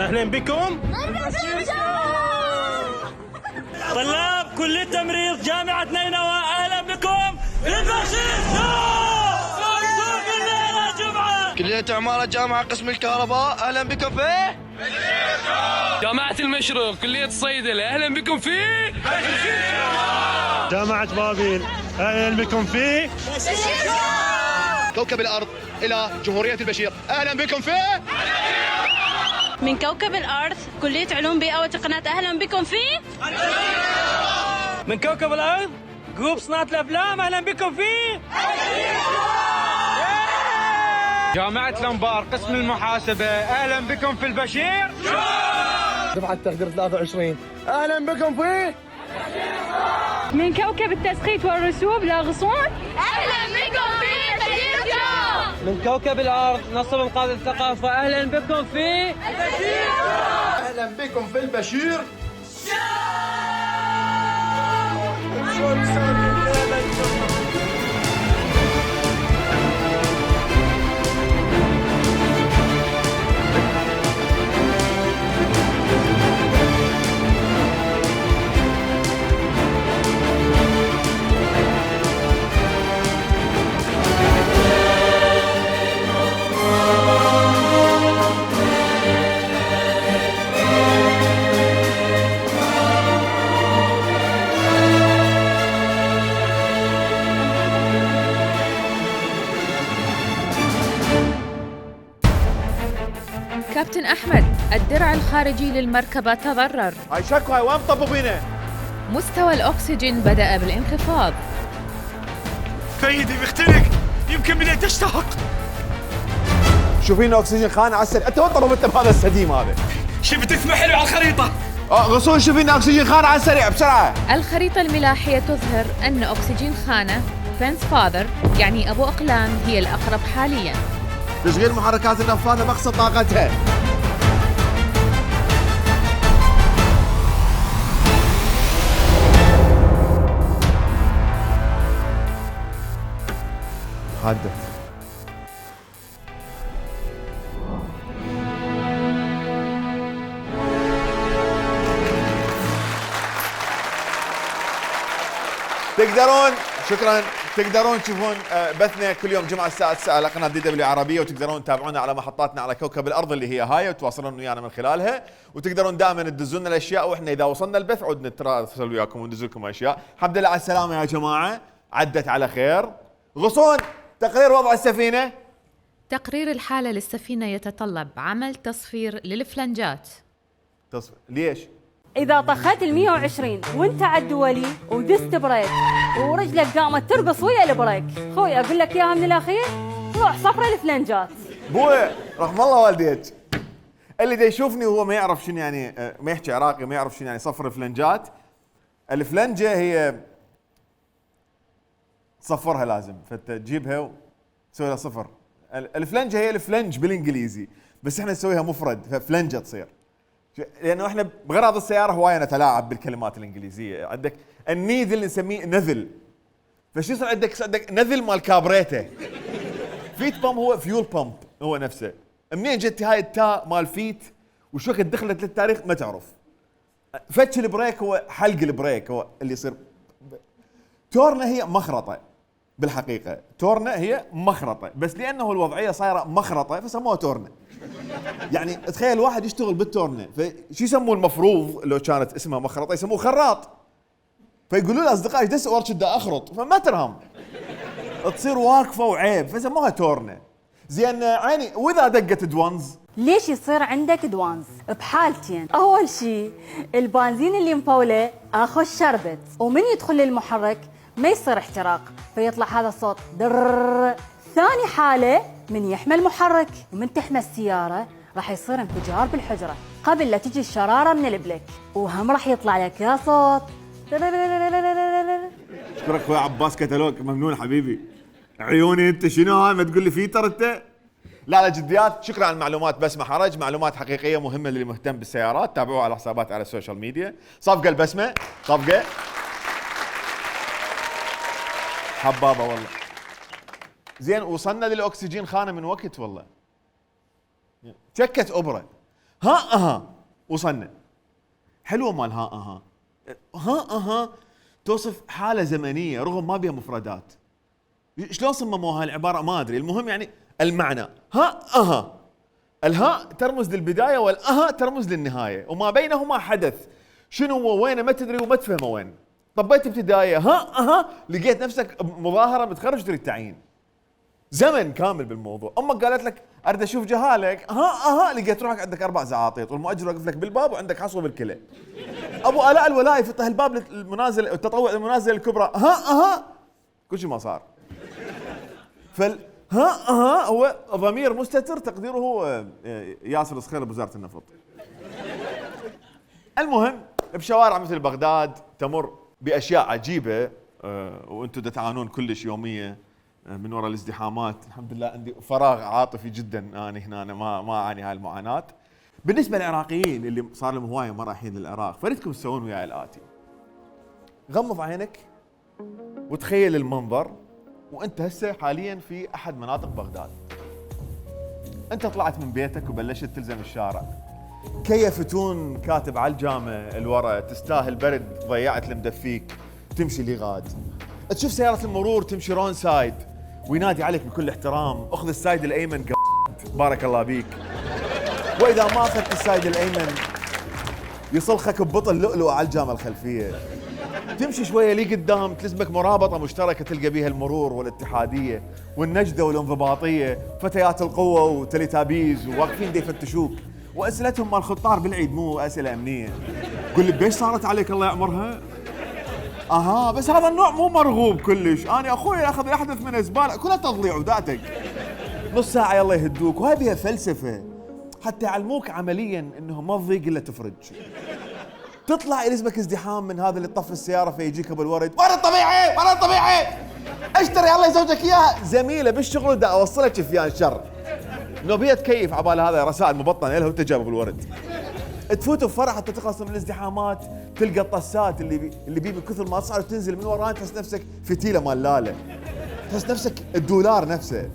اهلا بكم. طلاب كلية تمريض جامعة نينوى، اهلا بكم في البشير. كلية عمارة جامعة قسم الكهرباء، اهلا بكم في جامعة المشرق. كلية الصيدلة، اهلا بكم في جامعة بابل، اهلا بكم في كوكب الأرض إلى جمهورية البشير، اهلا بكم في من كوكب الأرض كلية علوم بيئة وتقنيات، أهلا بكم في من كوكب الأرض جروب صناعة الأفلام، أهلا بكم في جامعة الأنبار قسم المحاسبة، أهلا بكم في البشير. دفعة تقدير 23، اهلا بكم في من كوكب التسخيط والرسوب لاغصون، أهلا بكم في البشير. من كوكب الأرض نصب إنقاذ الثقافة، أهلا بكم في اهلا بكم في البشير. كابتن أحمد، الدرع الخارجي للمركبة تضرر. هاي شكو، هاي وين طبوا بينا؟ مستوى الأكسجين بدأ بالانخفاض. سيدي بيختنق، يمكن بديت أشتاق. شوفين اكسجين خانه على السريع، انت وين طلبت بهذا السديم هذا؟ شفت اسمه حلو على الخريطة. غصون شوفين اكسجين خانه على السريع بسرعه. الخريطة الملاحية تظهر أن أكسجين خانة بنس فاذر، يعني أبو أقلام، هي الأقرب حالياً. تشغيل محركات النفاثه باقصى طاقتها. حدث تقدرون، شكرا، تقدرون تشوفون بثنا كل يوم جمعة الساعة 9 على قناة دي دبليو عربية، وتقدرون تتابعونا على محطاتنا على كوكب الأرض اللي هي هاي، وتواصلون ويانا من خلالها، وتقدرون دائما تدزون لنا الأشياء، واحنا إذا وصلنا البث عود نتراسل وياكم وندز لكم أشياء. الحمد لله على السلامة يا جماعة، عدت على خير. غصون، تقرير وضع السفينة. تقرير الحالة للسفينة يتطلب عمل تصفير للفلنجات. ليش؟ إذا طخت 120 وانت على الدولي ودست بريك ورجلك قامت ترقص ويا البريك، خوي أقول لك إياها من الأخير، روح صفر الفلنجات. بوي رحم الله والديك، اللي دا يشوفني وهو ما يعرف شنو يعني، ما يحكي عراقي، ما يعرف شنو يعني صفر فلنجات. الفلنجة هي تصفرها لازم، فتجيبها وتسوي لها صفر. الفلنجة هي الفلنج بالانجليزي، بس احنا نسويها مفرد ففلنجة تصير، لانه احنا بغرض السياره هوايه نتلاعب بالكلمات الانجليزيه. عندك النيذل اللي نسميه نذل، فشو يصير عندك نذل مال كابريته. فيت بامب هو فيول بامب هو نفسه. منين جت هاي التاء مال فيت وشو وقت دخلت للتاريخ ما تعرف. فتش البريك هو حلق البريك، هو اللي يصير. تورنا هي مخرطه بالحقيقه، تورنا هي مخرطه، بس لانه الوضعيه صايره مخرطه فسموها تورنا. يعني تخيل واحد يشتغل بالتورنه، فشو يسموه المفروض لو كانت اسمها مخرطه يسموه خراط. فيقولوا له اصدقائي دس اورش دا اخرط، فما ترهم تصير واقفه وعيب، فسموها تورنه. زين عيني، واذا دقت دوانز ليش يصير عندك دوانز؟ بحالتين، أول شيء البنزين اللي مفوله آخذ شربت، ومن يدخل للمحرك ما يصير احتراق فيطلع هذا الصوت در. ثاني حالة من يحمى المحرك، ومن تحمى السيارة راح يصير انفجار بالحجرة قبل لا تجي الشرارة من البلك، وهم راح يطلع لك يا صوت. اشكرك اخوي عباس، كتالوج ممنون حبيبي. عيوني انت شنو هاي ما تقول لي فيتر انت؟ لا جديات، شكرا على المعلومات، بس ما حرج، معلومات حقيقيه مهمه للي مهتم بالسيارات. تابعوها على حسابات على السوشيال ميديا. صفقه البسمه، صفقه حبابه والله. زين وصلنا للاكسجين خانه من وقت والله. شكت ابره، وصلنا. حلوه مال ها توصف حاله زمنيه رغم ما بها مفردات. شلون صمموها العباره ما ادري، المهم يعني المعنى الهاء ترمز للبدايه والاها ترمز للنهايه وما بينهما حدث. شنو هو وينه ما تدري وما تفهمه وين. طبيت ابتدائيه لقيت نفسك مظاهره متخرج تريد تعيين. زمن كامل بالموضوع. امك قالت لك اريد اشوف جهالك لقيت روحك عندك 4 زعاطيط والمؤجر واقف لك بالباب وعندك حصوه بالكلى. ابو الاء الولاء يفتح الباب للمنازل التطوع المنازل الكبرى كل شيء ما صار. فال هو ضمير مستتر تقديره ياسر الصخير بوزاره النفط. المهم بشوارع مثل بغداد تمر باشياء عجيبه وانتم تعانون كلش يوميه من وراء الازدحامات. الحمد لله عندي فراغ عاطفي جدا انا هنا، أنا ما اعاني هاي المعاناه. بالنسبه للعراقيين اللي صار لهم هوايه ما رايحين للعراق، فريدكم تسوون وياي الاتي. غمض عينك وتخيل المنظر وانت هسه حاليا في احد مناطق بغداد. انت طلعت من بيتك وبلشت تلزم الشارع، كيف فتون كاتب على الجامع الورا، تستاهل برد ضيعت المدفيك، تمشي لغاد، تشوف سيارة المرور تمشي رون سايد وينادي عليك بكل احترام اخذ السايد الايمن بارك الله بيك. واذا ما اخذت السايد الايمن يصلخك ببطل لؤلؤ على الجامعة الخلفية. تمشي شوية لي قدام تلزمك مرابطة مشتركة تلقى بيها المرور والاتحادية والنجدة والانضباطية، فتيات القوة وتليتابيز وواقفين دي يفتشوك واسئلتهم مال خطار بالعيد مو اسئلة امنية. قل لي بيش صارت عليك الله يعمرها؟ بس هذا النوع مو مرغوب كلش، انا اخوي اخذ الاحدث من الزبالة كلها تضليع وذاتك. نص ساعة يلا يهدوك وهاي بيها فلسفة حتى يعلموك عمليا انه ما تضيق الا تفرج. تطلع يلزمك ازدحام من هذا اللي طف السيارة فيجيك ابو الورد، ورد طبيعي اشتري الله يزوجك اياها. زميلة بالشغل دا اوصلك شفيان شر نوبية تكيف عبال هذا رسائل مبطنة لها وانت جايب ابو الورد. تفوت بفرح حتى تخلص من الازدحامات تلقى الطسات اللي بيه من كثر ما صار تنزل من وراه تحس نفسك فتيلة مال لاله، تحس نفسك الدولار نفسه.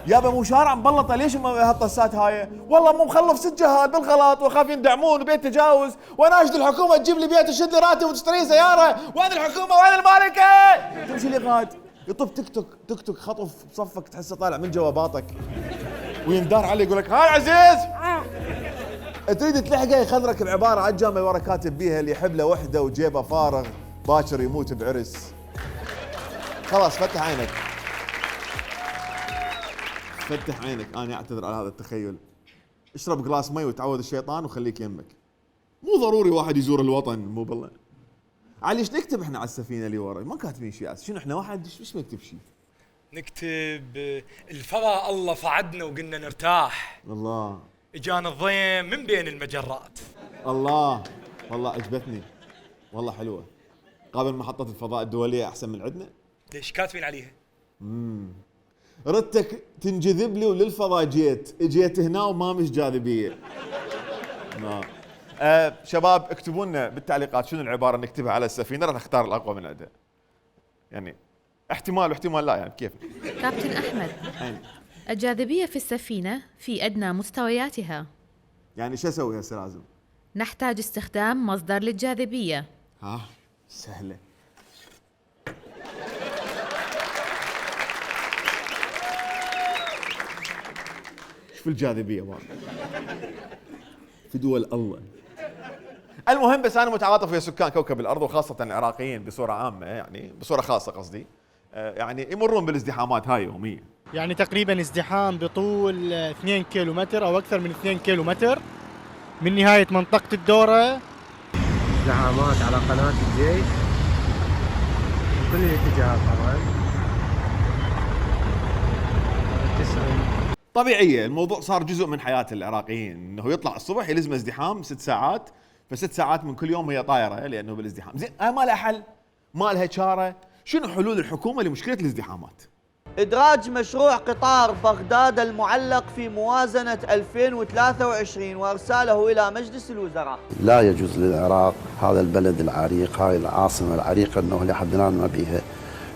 يابا مو شارع مبلطه ليش هالطسات هاي؟ والله مو مخلف 6 جهات بالغلط واخاف يندعمون وبيت تجاوز واناشد الحكومه تجيب لي بيت وتشد لي راتب وتشتري سياره، وين الحكومه وين المالكه؟ تمشي لغاد يطب تيك توك خطف بصفك تحسه طالع من جواباتك ويندار عليه يقول لك هاي عزيز. تريد تلحقه يخذرك بعباره على الجامعه ورا كاتب بيها اللي يحب له وحده وجيبه فارغ باكر يموت بعرس. خلاص فتح عينك انا اعتذر على هذا التخيل. اشرب جلاس مي وتعوذ الشيطان وخليك يمك. مو ضروري واحد يزور الوطن مو بالله. علي ايش نكتب احنا على السفينه اللي ورا؟ ما كاتبين شيء. شنو احنا واحد ايش نكتب شيء؟ نكتب الفضاء الله صعدنا وقلنا نرتاح. الله. اجانا الضيم من بين المجرات. الله والله عجبتني والله حلوه. قابل محطه الفضاء الدوليه احسن من عندنا؟ ليش كاتبين عليها؟ ردتك تنجذب لي وللفضاء جيت هنا وما مش جاذبيه. شباب اكتبوا لنا بالتعليقات شنو العباره اللي نكتبها على السفينه، راح نختار الاقوى من عندها. يعني احتمال واحتمال لا، يعني كيف؟ كابتن احمد الجاذبيه في السفينه في ادنى مستوياتها. يعني شو اسوي هسه؟ لازم نحتاج استخدام مصدر للجاذبيه. سهله. في الجاذبيه في دول الله. المهم بس انا متعاطف ويا سكان كوكب الارض وخاصه العراقيين بصوره عامه، يعني بصوره خاصه قصدي، يعني يمرون بالازدحامات هاي يوميا. يعني تقريبا ازدحام بطول 2 كيلومتر او اكثر من 2 كيلومتر من نهايه منطقه الدوره. ازدحامات على قناه الجيش من كل الاتجاهات طبعا. طبيعيه الموضوع صار جزء من حياه العراقيين، انه يطلع الصبح يلزم ازدحام 6 ساعات، ف6 ساعات من كل يوم هي طايره لانه بالازدحام. زين ما لها حل، ما لها چاره. شنو حلول الحكومه لمشكله الازدحامات؟ إدراج مشروع قطار بغداد المعلق في موازنة 2023 وإرساله إلى مجلس الوزراء. لا يجوز للعراق، هذا البلد العريق، هاي العاصمة العريقة، أنه لحد الآن ما بيها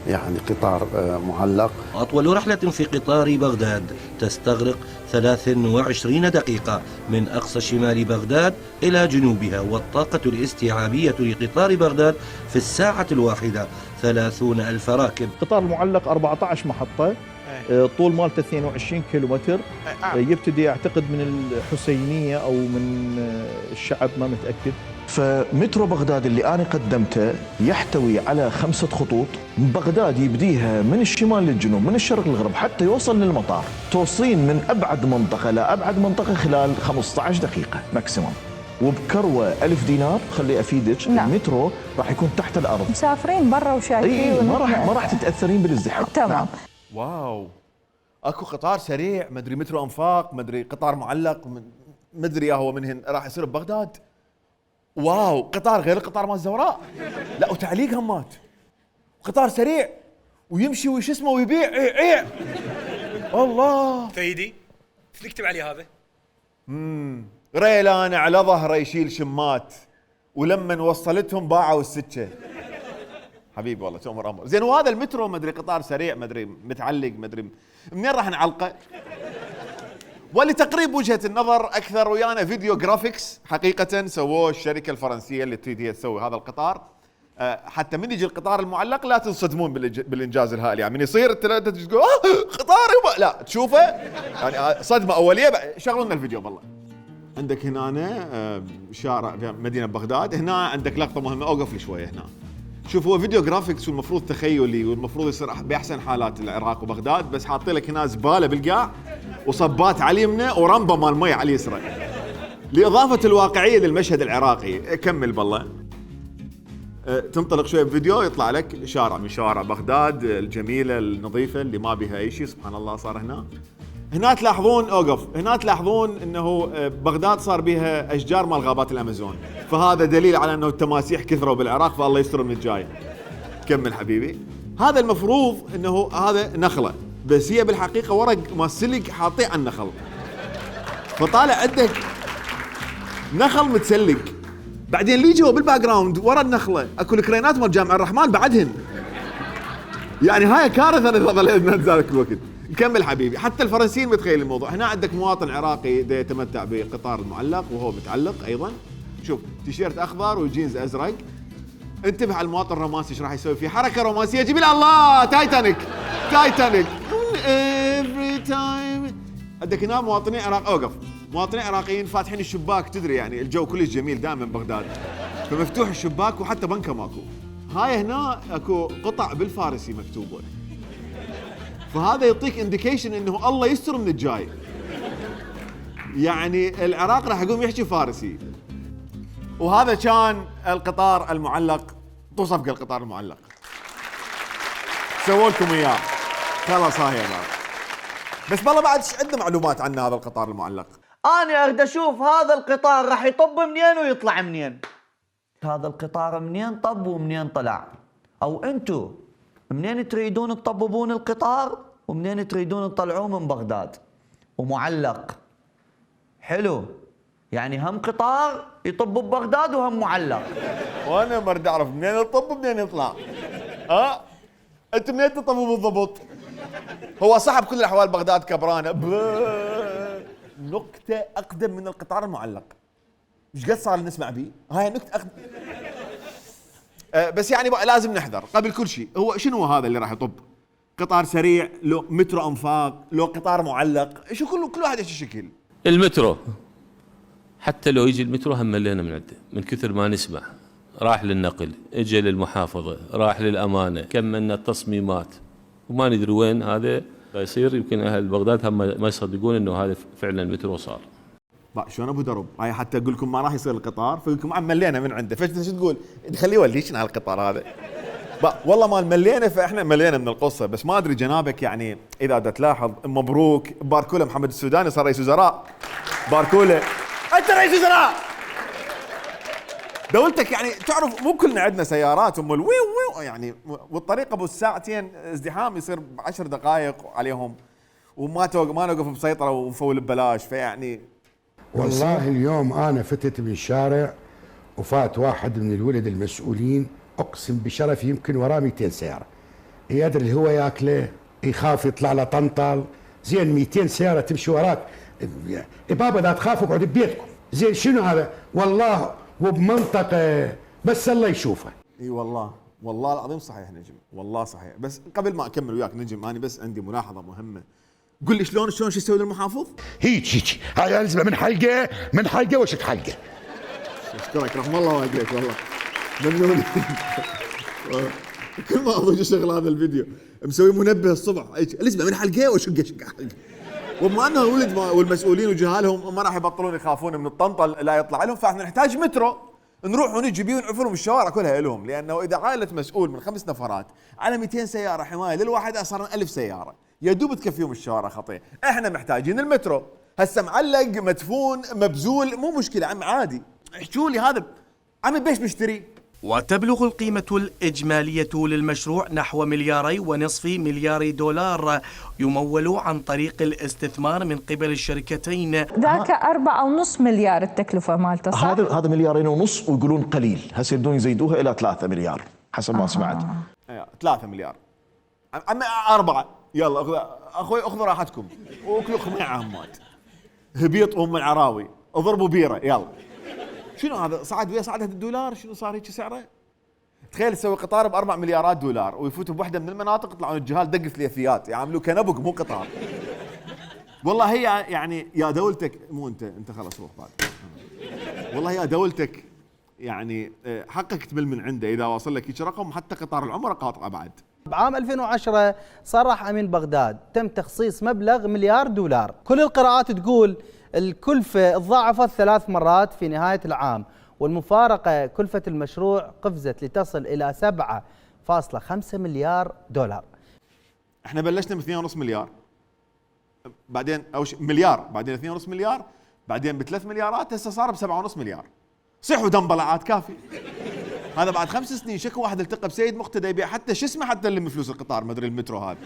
يعني قطار معلق. أطول رحلة في قطار بغداد تستغرق 23 دقيقة من أقصى شمال بغداد إلى جنوبها، والطاقة الاستيعابية لقطار بغداد في الساعة الواحدة 30,000 راكب. القطار المعلق 14 محطة، طول مالته 22 كيلومتر. يبتدي اعتقد من الحسينية او من الشعب، ما متأكد. فمترو بغداد اللي انا قدمته يحتوي على 5 خطوط. بغداد يبديها من الشمال للجنوب، من الشرق للغرب، حتى يوصل للمطار. توصين من ابعد منطقة لابعد منطقة خلال 15 دقيقة ماكسيموم، وبكروة 1000 دينار. خلي افيدك، المترو راح يكون تحت الارض. مسافرين برا وشايفين. ما راح تتاثرين بالازدحام. تمام. واو، اكو قطار سريع، مدري مترو انفاق، مدري قطار معلق، مدري هو منهن راح يصير ببغداد. واو، قطار غير القطار مال الزوراء. لا، وتعليق همات، قطار سريع ويمشي وش اسمه ويبيع. ايه الله. فايدي ايش نكتب عليه هذا؟ ريلان على ظهره يشيل شمات، ولما وصلتهم باعوا السكه. حبيبي والله تؤمر امر. زين، وهذا المترو مدري قطار سريع، مدري متعلق، مدري منين راح نعلقه؟ ولتقريب وجهة النظر أكثر، ويانا فيديو جرافيكس حقيقة سووه الشركة الفرنسية اللي تريد هي تسوي هذا القطار، حتى من يجي القطار المعلق لا تنصدمون بالإنجاز الهائل. يعني من يصير الثلاثة تقول قطار يبا، لا تشوفه يعني صدمة أولية. شغلوا لنا الفيديو بالله. عندك هنا شارع في مدينة بغداد، هنا عندك لقطة مهمة. أوقف لي شوية هنا. شوف، هو فيديو جرافيكس والمفروض تخيلي، والمفروض يصير بأحسن حالات العراق وبغداد، بس حاطين لك هنا زبالة بالقاع وصبات على اليمنى ورمبة مال مي على اليسرى لإضافة الواقعية للمشهد العراقي. كمل بالله. تنطلق شوية بفيديو يطلع لك شارع من شوارع بغداد الجميلة النظيفة اللي ما بها أي شيء. سبحان الله صار هنا تلاحظون، أوقف هنا تلاحظون أنه بغداد صار بها أشجار مال غابات الأمازون، فهذا دليل على أنه التماسيح كثروا بالعراق، فالله يستر من الجاي. كمل حبيبي. هذا المفروض أنه هذا نخلة، بس هي بالحقيقة ورق ما سلق حاطيه على النخل، فطالع عندك نخل متسلق. بعدين اللي جوا بالباك جراوند ورا النخلة اكو الكرينات مال جامع الرحمن بعدهن. يعني هاي كارثة اذا ظلينا ذاك الوقت. نكمل حبيبي. حتى الفرنسيين متخيل الموضوع. هنا عندك مواطن عراقي دا يتمتع بقطار المعلق وهو متعلق ايضا. شوف، تيشيرت اخضر وجينز ازرق. انتبه على المواطن الرومانسي ايش راح يسوي فيه. حركة رومانسية جيب لي الله، تايتانيك every time. عندك هنا مواطنين عراق. اوقف. مواطنين عراقيين فاتحين الشباك، تدري يعني الجو كلش جميل دائما بغداد، فمفتوح الشباك وحتى بنكه ماكو. هاي هنا اكو قطع بالفارسي مكتوبه، فهذا يعطيك انديكيشن انه الله يستر من الجاي. يعني العراق راح يقوم يحكي فارسي. وهذا كان القطار المعلق. طو صفقه القطار المعلق، سووا لكم اياه خلاص. هاي بس والله بعد عندنا معلومات عن هذا القطار المعلق. أنا أريد أشوف هذا القطار راح يطب منين ويطلع منين. هذا القطار منين طب ومنين طلع؟ أو أنتوا منين تريدون تطببون القطار ومنين تريدون تطلعوه من بغداد؟ ومعلق حلو، يعني هم قطار يطب ببغداد وهم معلق. وأنا ما أريد أعرف منين يطب ومنين يطلع. أنتوا منين تطبوا بالضبط؟ هو صاحب كل الأحوال بغداد كبرانة. نكتة أقدم من القطار المعلق. مش قد صار نسمع بيه. هاي نكتة أقدم. بس يعني لازم نحذر قبل كل شيء. هو شنو هذا اللي راح يطب؟ قطار سريع، لو مترو أنفاق، لو قطار معلق، شو كل واحد ايش الشكل؟ المترو حتى لو يجي المترو هم ملينا من عنده من كثر ما نسمع. راح للنقل، اجى للمحافظة، راح للأمانة، كملنا التصميمات وما ندري وين هذا يصير. يمكن اهل بغداد هم ما يصدقون انه هذا فعلا المترو صار. شلون ابو درب؟ هاي حتى اقول لكم ما راح يصير القطار، فيقول لكم عم ملينا من عنده. فايش شو تقول؟ نخليه يوليشنا على القطار هذا. والله ما ملينا، فاحنا ملينا من القصه. بس ما ادري جنابك، يعني اذا بدك تلاحظ، مبروك باركوله محمد السوداني صار رئيس وزراء. باركوله انت رئيس وزراء. دولتك يعني تعرف مو كلنا عندنا سيارات ويو يعني، والطريق ابو ساعتين ازدحام يصير ب10 دقائق عليهم، وما نوقف بسيطره ونفول ببلاش. فيعني والله اليوم انا فتت من الشارع وفات واحد من الولد المسؤولين، اقسم بشرف يمكن وراه 200 سياره، يدري اللي هو ياكله، يخاف يطلع له طنطل. زين 200 سياره تمشي وراك، بابا لا تخاف اقعد ببيتكم. زين شنو هذا؟ والله وبمنطقه بس الله يشوفه. اي والله والله العظيم صحيح نجم، والله صحيح. بس قبل ما اكمل وياك نجم، انا بس عندي ملاحظه مهمه. قل لي شلون شو يسوي للمحافظ؟ هيك هاي الزمه من حلقه وشك حلقه. اشكرك رحم الله والديك والله ممنون. كل ما اضوج اشغل هذا الفيديو مسوي منبه الصبح الاسبوع من حلقه وشق حلقه. وبما انه الولد والمسؤولين وجهالهم ما راح يبطلون يخافون من الطنطل لا يطلع لهم، فاحنا نحتاج مترو نروح ونجي بيه ونعرف لهم الشوارع كلها لهم. لانه اذا عائله مسؤول من 5 نفرات على 200 سياره حمايه للواحد صار 1000 سياره، يا دوب تكفيهم الشوارع خطيه. احنا محتاجين المترو. هسه معلق مدفون مبزول مو مشكله عم عادي، احكوا لي هذا عم بيش بشتري. وتبلغ القيمة الإجمالية للمشروع نحو 2.5 مليار دولار يمول عن طريق الاستثمار من قبل الشركتين. ذاك 4.5 مليار التكلفة مالته صح؟ هذا 2.5 مليار ويقولون قليل، هسه يبدون يزيدوها إلى 3 مليار حسب ما سمعت. 3 مليار عم 4. يلا اخوي اخذوا راحتكم واكلوا خميع عمات هبيط ام العراوي اضربوا بيره. يلا شنو هذا صعد ويا صعدها الدولار؟ شنو صار هيك سعره؟ تخيل تسوي قطار ب4 مليارات دولار ويفوتوا بوحده من المناطق يطلعون الجهال دق ثلاثيات يعملوا كنبق مو قطار. والله هي يعني يا دولتك مو انت خلص روح بعد. والله يا دولتك يعني حقك تمل من عنده اذا وصل لك هيك رقم، حتى قطار العمره قاطعه بعد. بعام 2010 صرح أمين بغداد تم تخصيص مبلغ $1 مليار. كل القراءات تقول الكلفة تضاعفت 3 مرات في نهاية العام، والمفارقة كلفة المشروع قفزت لتصل إلى 7.5 مليار دولار. احنا بلشنا ب 2.5 مليار، بعدين مليار، بعدين 2.5 مليار، بعدين ب3 مليارات، هسه صار ب7.5 مليار. صح ودنبلة عاد كافي. هذا بعد 5 سنين شكو واحد التقى بسيد مقتدى يبيع حتى شو اسمه حتى اللي فلوس القطار ما ادري المترو هذا.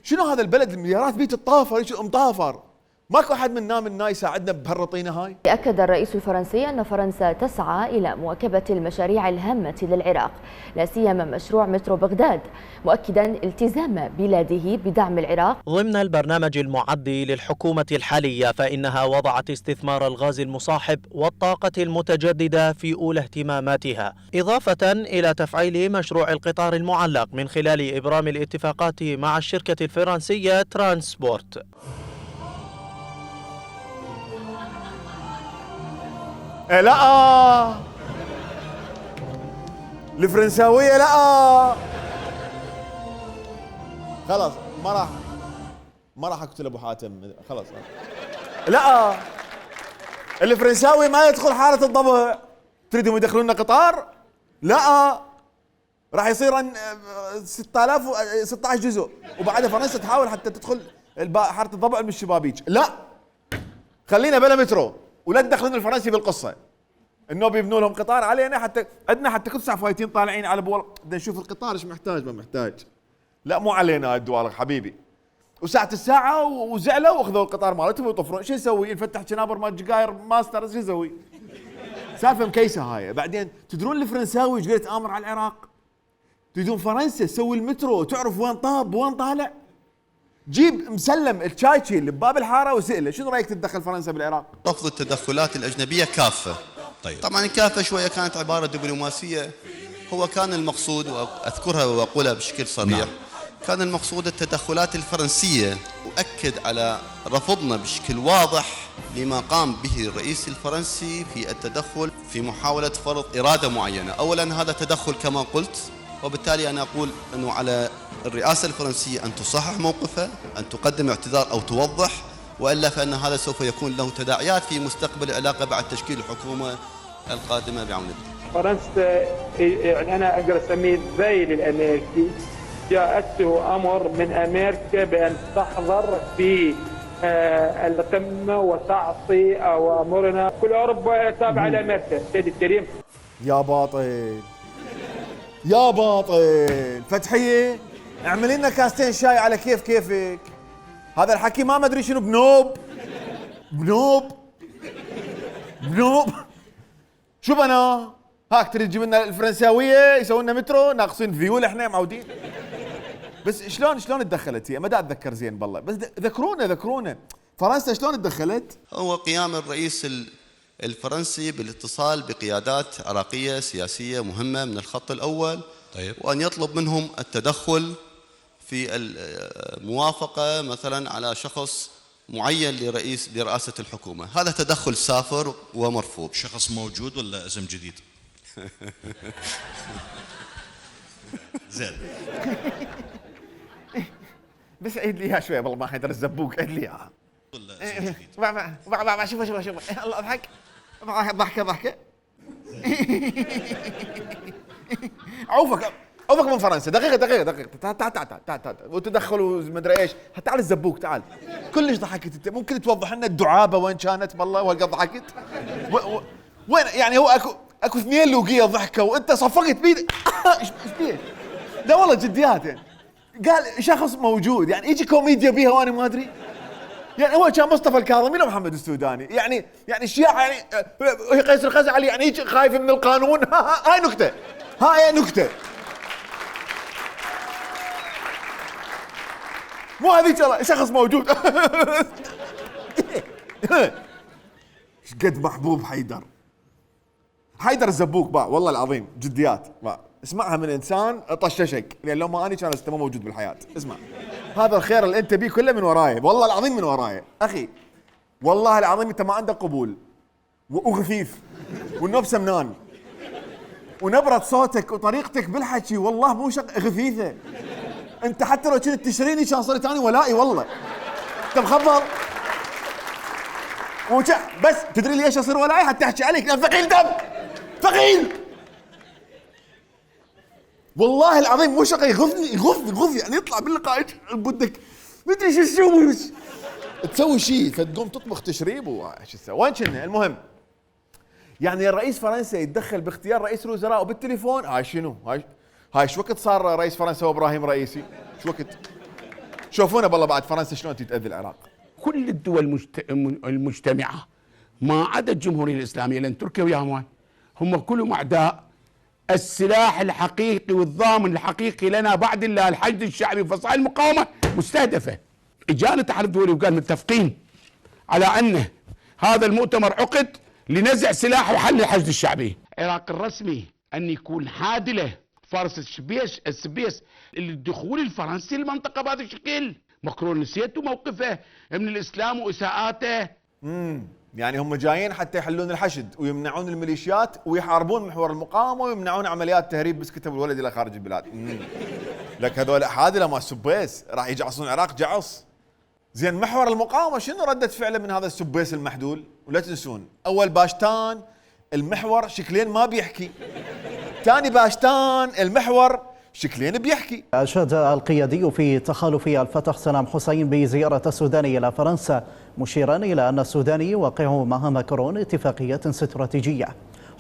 شنو هذا البلد المليارات بيه تطافر ايش مطافر. ماكو احد منا يساعدنا بهالرطينه هاي. أكد الرئيس الفرنسي أن فرنسا تسعى إلى مواكبة المشاريع الهامة للعراق، لا سيما مشروع مترو بغداد، مؤكدا التزام بلاده بدعم العراق. ضمن البرنامج المعد للحكومة الحالية فإنها وضعت استثمار الغاز المصاحب والطاقة المتجددة في أولى اهتماماتها، إضافة إلى تفعيل مشروع القطار المعلق من خلال إبرام الاتفاقات مع الشركة الفرنسية ترانسبورت. لا الفرنساوية لا خلاص ما راح اقتل ابو حاتم خلاص. لا الفرنساوي ما يدخل حالة الضبع. تريدهم يدخلون قطار؟ لا راح يصير 16 جزء وبعدها فرنسا تحاول حتى تدخل حالة الضبع من الشبابيك. لا خلينا بلا مترو ولا تدخلون الفرنسي بالقصة انه بيبنوا لهم قطار علينا حتى عندنا حتى كل ساعه فايتين طالعين على بدنا نشوف القطار ايش محتاج ما محتاج. لا مو علينا الدوالق حبيبي. وساعة الساعة وزعلوا واخذوا القطار مالتهم ويطفرون. شو يسوي؟ نفتح شنابر مال جقاير ماستر شو يسوي؟ سالفة مكيسة هاي. بعدين تدرون الفرنساوي ايش قال تآمر على العراق؟ تريدون فرنسا تسوي المترو تعرف وين طاب وين طالع؟ جيب مسلم التشايتشي اللي بباب الحارة وسأله شنو رأيك تتدخل فرنسا بالعراق؟ رفض التدخلات الأجنبية كافة. طيب. طبعا الكافة شوية كانت عبارة دبلوماسية. هو كان المقصود وأذكرها وأقولها بشكل صريح. نعم. كان المقصود التدخلات الفرنسية، وأكد على رفضنا بشكل واضح لما قام به الرئيس الفرنسي في التدخل في محاولة فرض إرادة معينة. أولا هذا تدخل كما قلت، وبالتالي أنا أقول أنه على الرئاسة الفرنسية أن تصحح موقفها، أن تقدم اعتذار أو توضح، وإلا فإن هذا سوف يكون له تداعيات في مستقبل العلاقة بعد تشكيل الحكومة القادمة بعون الله. فرنسا يعني أنا أقدر أسميه الذيل الأمريكي، جاءته أمر من أمريكا بأن تحضر في القمة وتعطي أوامرنا. كل أوروبا تابعة لأمريكا. سيدي الكريم يا باطل يا باطل فتحية اعمل لنا كاستين شاي على كيفك. هذا الحكي ما مدري شنو بنوب شو بنا هاك تريد تجيب لنا الفرنساوية يسوون لنا مترو ناقصين فيول احنا معودين. بس شلون تدخلت هي؟ ما دا اتذكر زين بالله، بس ذكرونا فرنسا شلون تدخلت؟ هو قيام الرئيس الفرنسي بالاتصال بقيادات عراقية سياسية مهمة من الخط الأول. طيب. وأن يطلب منهم التدخل في الموافقة مثلا على شخص معين لرئاسة الحكومة. هذا تدخل سافر ومرفوض. شخص موجود ولا اسم جديد؟ زين. بس عيد لي اياها شوي والله ما حيدر الزبوق، عيد لي اياها. شوف الله اضحك ضحكه. عوفك من فرنسا. دقيقة تعال وتدخلوا مدري ايش. تعال الزبوق تعال. كلش ضحكت انت. ممكن توضح لنا الدعابة وين كانت بالله وهالقد ضحكت؟ وين يعني هو اكو 2 لوقية ضحكة وانت صفقت بيد. ايش بيه؟ لا والله جديات يعني. قال شخص موجود يعني يجي كوميديا بيها وانا ما ادري. يعني هو كان مصطفى الكاظمي ومحمد السوداني يعني الشيعة يعني قيس الخزعلي يعني يجي خايف من القانون. هاي نكتة. مو هذيك شخص موجود. قد محبوب حيدر الزبوق باع والله العظيم جديات باع. اسمعها من انسان طششك، لان لو ما اني كان ما موجود بالحياه. اسمع هذا الخير اللي انت بيه كله من وراي، والله العظيم من وراي اخي. والله العظيم انت ما عندك قبول وخفيف والنوب سمنان ونبرة صوتك وطريقتك بالحكي والله مو خفيفه. انت حتى لو كنت تشريني كان صرت اني ولائي والله. انت مخبر بس تدري ليش اصير ولائي؟ حتى احكي عليك لان ثقيل دم ثقيل والله العظيم. مو شقي يغثني يعني يطلع باللقاء بدك مدري شو تسوي تسوي شيء فتقوم تطبخ تشريب وش تسوي. وين كنا؟ المهم يعني الرئيس فرنسا يتدخل باختيار رئيس الوزراء وبالتليفون. هاي شنو؟ هاي شو وقت صار رئيس فرنسا وابراهيم رئيسي؟ شو وقت؟ شوفونا بالله بعد فرنسا شلون تتأذي العراق. كل الدول المجتمعة ما عدا الجمهورية الإسلامية، لأن تركيا وياهم هم كلهم أعداء. السلاح الحقيقي والضامن الحقيقي لنا بعد الله الحشد الشعبي وفصائل المقاومة مستهدفة. اجانا الاتحاد الدولي وقال متفقين على أن هذا المؤتمر عقد لنزع سلاح وحل الحشد الشعبي. العراق الرسمي أن يكون حادلة فارس السبيس للدخول الفرنسي للمنطقة بهذا الشكل. ماكرون نسيتوا موقفه من الإسلام وإساءاته. يعني هم جايين حتى يحلون الحشد ويمنعون الميليشيات ويحاربون محور المقاومة ويمنعون عمليات تهريب بس كتب الولد إلى خارج البلاد. لك هذول حادلة ما السبيس راح يجعصون العراق جعص. زين محور المقاومة شنو ردة فعله من هذا السبيس المحدول؟ ولا تنسون أول باشتان المحور شكلين ما بيحكي، ثاني باشتان المحور شكلين بيحكي. أشاد القيادي في تخالف الفتح سلام حسين بزيارة السوداني إلى فرنسا مشيرا إلى أن السوداني يوقع مع ماكرون اتفاقية استراتيجية.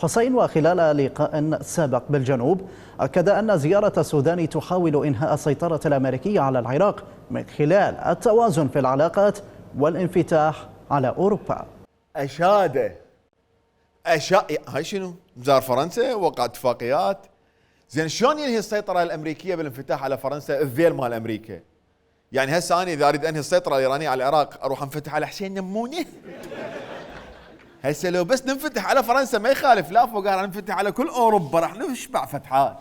حسين وخلال لقاء سابق بالجنوب أكد أن زيارة السودان تحاول إنهاء السيطرة الأمريكية على العراق من خلال التوازن في العلاقات والانفتاح على أوروبا. هاي شنو؟ زار فرنسا وقع اتفاقيات. زين شلون ينهي السيطرة الأمريكية بالانفتاح على فرنسا الذيل مال أمريكا؟ يعني هسه أنا إذا أريد أنهي السيطرة الإيرانية على العراق أروح أنفتح على حسين نمونة؟ هسه لو بس ننفتح على فرنسا ما يخالف، لا فوق راح ننفتح على كل أوروبا، راح نشبع فتحات.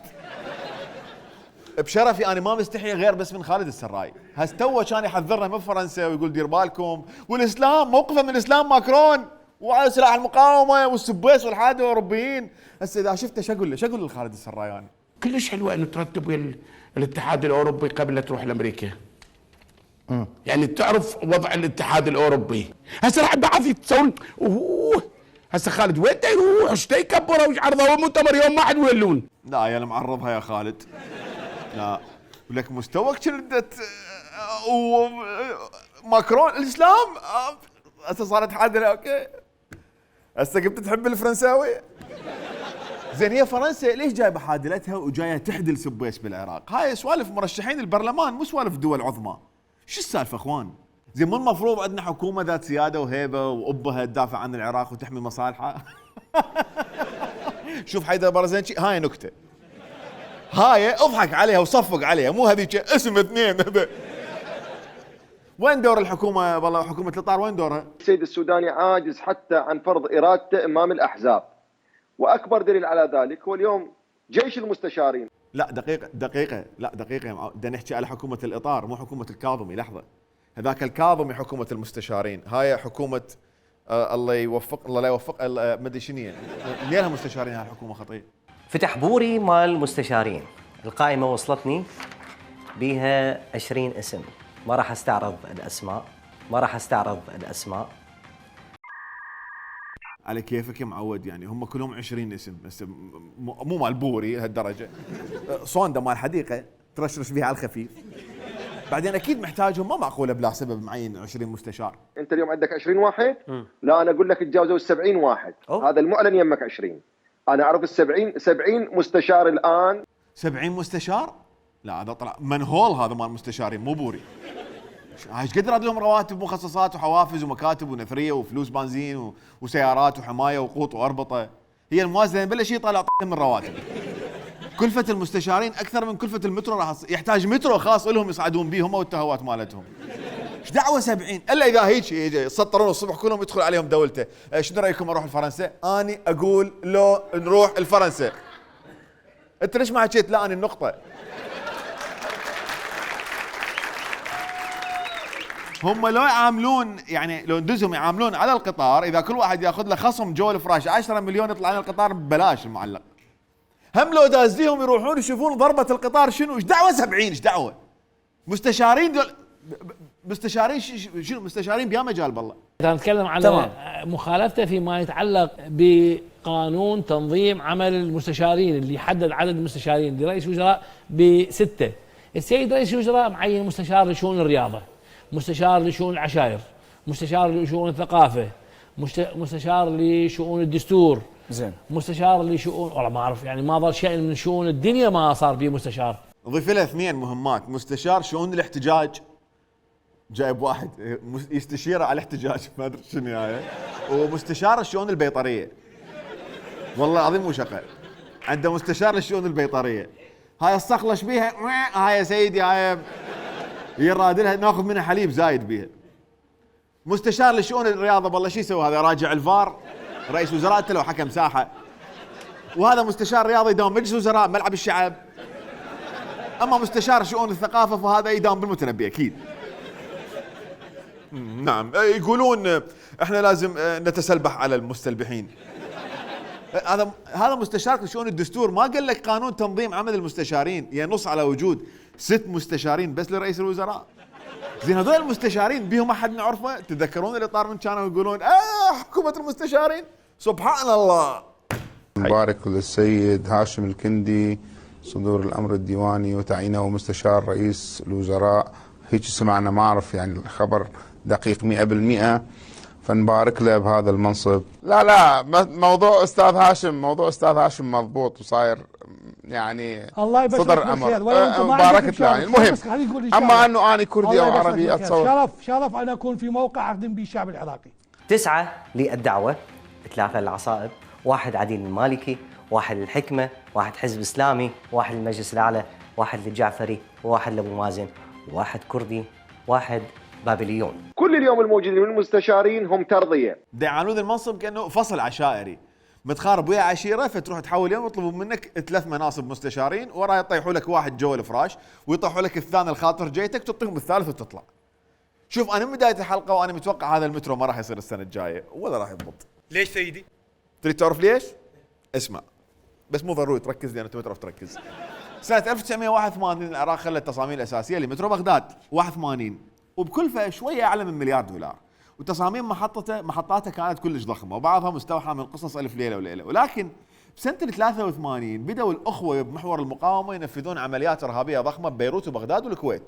بشرفي أنا ما مستحي غير بس من خالد السراي. هسه تو كان يحذرنا من فرنسا ويقول دير بالكم، والإسلام موقفه من الإسلام ماكرون وعلى سلاح المقاومة والسبيس والحادة الأوروبيين. هسه إذا شفته شو أقول له؟ شو أقول لخالد السراياني؟ كلش حلوة إنه ترتب الاتحاد الأوروبي قبل لا تروح لأمريكا. يعني تعرف وضع الاتحاد الأوروبي. هسه راح بعض يتسولون هسه خالد وين يروح؟ ايش يكبروا وش عرضوا مؤتمر يوم واحد ويلون؟ لا يا معرضها يا خالد. لا ولك مستواك كردت وماكرون الإسلام هسه صارت حادثة. اوكي هسه كنت تحب الفرنساوي. زين هي فرنسا ليش جايبه حادلتها وجايه تحدل سبيس بالعراق؟ هاي سوالف مرشحين البرلمان مو سوالف دول عظمى. شو السالفه اخوان؟ زين مو المفروض عندنا حكومه ذات سياده وهيبه وابها تدافع عن العراق وتحمي مصالحها؟ شوف حيدر برزنشي هاي نكته. هاي اضحك عليها وصفق عليها، مو هذيك اسم اثنين. وين دور الحكومه؟ والله حكومه الإطار وين دورها؟ السيد السوداني عاجز حتى عن فرض ارادته امام الاحزاب، واكبر دليل على ذلك هو اليوم جيش المستشارين. لا دقيقه بدنا نحكي على حكومه الإطار مو حكومه الكاظمي. لحظه، هذاك الكاظمي حكومه المستشارين، هاي حكومه الله يوفق، الله لا يوفق، ما ادري شنو هي. ليها مستشارين هاي الحكومه خطير. فتح بوري مال مستشارين، القائمة وصلتني بيها 20 اسم، ما راح استعرض الأسماء. على كيفك يا معود، يعني هم كلهم 20 اسم بس مو مال بوري لهالدرجة. صوندا مال حديقة ترشرش بيها على الخفيف. بعدين اكيد محتاجهم، ما معقولة بلا سبب معين 20 مستشار. انت اليوم عندك 20 واحد؟ لا انا اقول لك تجاوزوا ال 70 واحد. هذا المعلن يمك 20. انا اعرف ال 70 مستشار الان. 70 مستشار؟ لا هذا طلع منهول، هذا مال مستشارين مو بوري. ايش قد راد لهم رواتب ومخصصات وحوافز ومكاتب ونثريه وفلوس بنزين وسيارات وحمايه وقوط واربطه. هي الموازنه بلا شيء طالع من رواتب. كلفه المستشارين اكثر من كلفه المترو، راح يحتاج مترو خاص لهم يصعدون به هم والتهوات مالتهم. ايش دعوه 70؟ الا اذا هيك يسطرون الصبح كلهم يدخل عليهم دولته. شنو رايكم اروح لفرنسا؟ اني اقول لو نروح لفرنسا. انت ليش ما حكيت لا؟ اني النقطه. هم لو يعاملون، يعني لو ندزهم يعاملون على القطار، اذا كل واحد ياخذ له خصم جو الفراش 10 مليون يطلع لنا القطار ببلاش المعلق. هم لو دازليهم يروحون يشوفون ضربة القطار شنو، ايش دعوه 70؟ ايش دعوه؟ مستشارين دول مستشارين شنو؟ مستشارين بيا مجال بالله. اذا نتكلم على مخالفته فيما يتعلق بقانون تنظيم عمل المستشارين اللي يحدد عدد المستشارين لرئيس الوزراء ب6. السيد رئيس الوزراء معين مستشار لشؤون الرياضه، مستشار لشؤون العشائر، مستشار لشؤون الثقافه، مستشار لشؤون الدستور، زين، مستشار لشؤون، والله ما اعرف، يعني ما ظل شيء من شؤون الدنيا ما صار به مستشار. ضيف له 2 مهمات، مستشار شؤون الاحتجاج، جايب واحد يستشيره على الاحتجاج ما ادري شنو هاي، ومستشار الشؤون البيطريه. والله العظيم مو شقه، عنده مستشار للشؤون البيطريه. هاي الصخلش بيها، هاي يا سيدي هاي يرادلها ناخذ منها حليب زايد بيها. مستشار لشؤون الرياضه، والله شو يسوي هذا؟ راجع الفار، رئيس وزراء انت لو حكم ساحه. وهذا مستشار رياضي يداوم مجلس وزراء ملعب الشعب. اما مستشار شؤون الثقافه فهذا يداوم بالمتنبي اكيد. نعم، يقولون احنا لازم نتسلبح على المستلبحين. هذا مستشار لشؤون الدستور، ما قال لك قانون تنظيم عمل المستشارين ينص على وجود 6 مستشارين بس لرئيس الوزراء. زين هذول المستشارين بيهم احد نعرفه؟ تتذكرون الإطار من كانوا يقولون حكومه المستشارين؟ سبحان الله. مبارك للسيد هاشم الكندي صدور الامر الديواني وتعيينه مستشار رئيس الوزراء، هيك سمعنا، ما اعرف يعني الخبر دقيق 100%، فنبارك له بهذا المنصب. لا موضوع استاذ هاشم مضبوط وصاير يعني الله صدر امر مباركة له. يعني المهم اما انه اني كردي او عربي اتصور شرف ان اكون في موقع اخدم به الشعب العراقي. 9 للدعوة، 3 للعصائب، 1 عديل المالكي، 1 للحكمة، 1 حزب اسلامي، 1 للمجلس الاعلى، 1 للجعفري، 1 لابو مازن، 1 كردي، 1 بابليون. كل اليوم الموجودين من المستشارين هم ترضيه. يعاملون المنصب كانه فصل عشائري، متخارب ويا عشيره، فتروح تحول يوم يطلبوا منك 3 مناصب مستشارين، وراه يطيحوا لك 1 جوا الفراش، ويطيحوا لك الثاني الخاطر جيتك، تعطيهم الثالث وتطلع. شوف انا من بدايه الحلقه وانا متوقع هذا المترو ما راح يصير السنه الجايه ولا راح يضبط. ليش سيدي؟ تريد تعرف ليش؟ اسمع، بس مو ضروري تركز لان انت ما تعرف تركز. سنه 1981 العراق خلى التصاميم الاساسيه لمترو بغداد 81 وبكلفه شويه اعلى من $1 مليار، وتصاميم محطاته كانت كلش ضخمه وبعضها مستوحى من قصص الف ليله وليله. ولكن بسنه 83 بدأوا الاخوه بمحور المقاومه ينفذون عمليات ارهابيه ضخمه ببيروت وبغداد والكويت.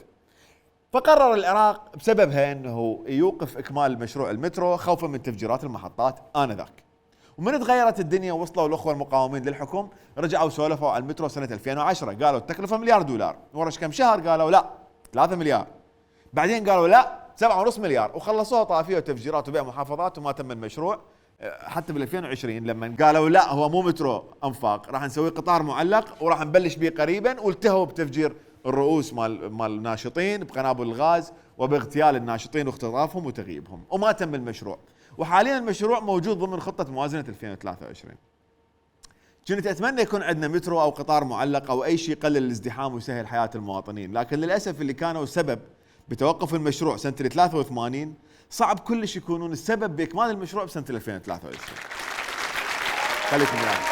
فقرر العراق بسببها انه يوقف اكمال مشروع المترو خوفا من تفجيرات المحطات انذاك. ومن تغيرت الدنيا وصلوا الاخوه المقاومين للحكم، رجعوا سولفوا على المترو سنه 2010، قالوا التكلفه $1 مليار، ورا كم شهر قالوا لا 3 مليار، بعدين قالوا لا 7.5 مليار، وخلصوها طافيه وتفجيرات وبيع محافظات وما تم المشروع حتى بال 2020 لما قالوا لا هو مو مترو انفاق، راح نسوي قطار معلق وراح نبلش به قريبا، والتهوا بتفجير الرؤوس مال الناشطين بقنابل الغاز وباغتيال الناشطين واختطافهم وتغييبهم، وما تم المشروع. وحاليا المشروع موجود ضمن خطة موازنة 2023. كنت اتمنى يكون عندنا مترو او قطار معلق او اي شيء يقلل الازدحام ويسهل حياة المواطنين، لكن للاسف اللي كانوا سبب بتوقف المشروع سنة 83 صعب كلش يكونون السبب باكمال المشروع بسنة 2023. خليكم يعني.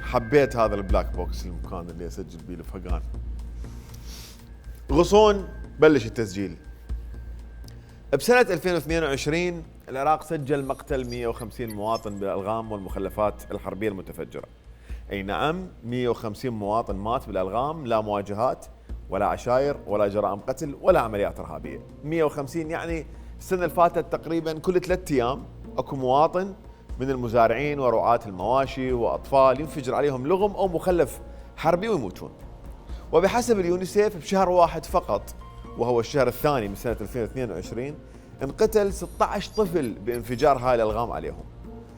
حبيت هذا البلاك بوكس، المكان اللي اسجل بيه الفقان. غصون بلش التسجيل. بسنة 2022 العراق سجل مقتل 150 مواطن بالألغام والمخلفات الحربية المتفجرة. أي نعم 150 مواطن مات بالألغام، لا مواجهات ولا عشاير ولا جرائم قتل ولا عمليات إرهابية. 150 يعني السنة اللي فاتت تقريبا كل 3 أيام اكو مواطن من المزارعين ورعاة المواشي وأطفال ينفجر عليهم لغم أو مخلف حربي ويموتون. وبحسب اليونيسيف بشهر واحد فقط، وهو الشهر الثاني من سنة 2022، انقتل 16 طفل بانفجار هاي الألغام عليهم.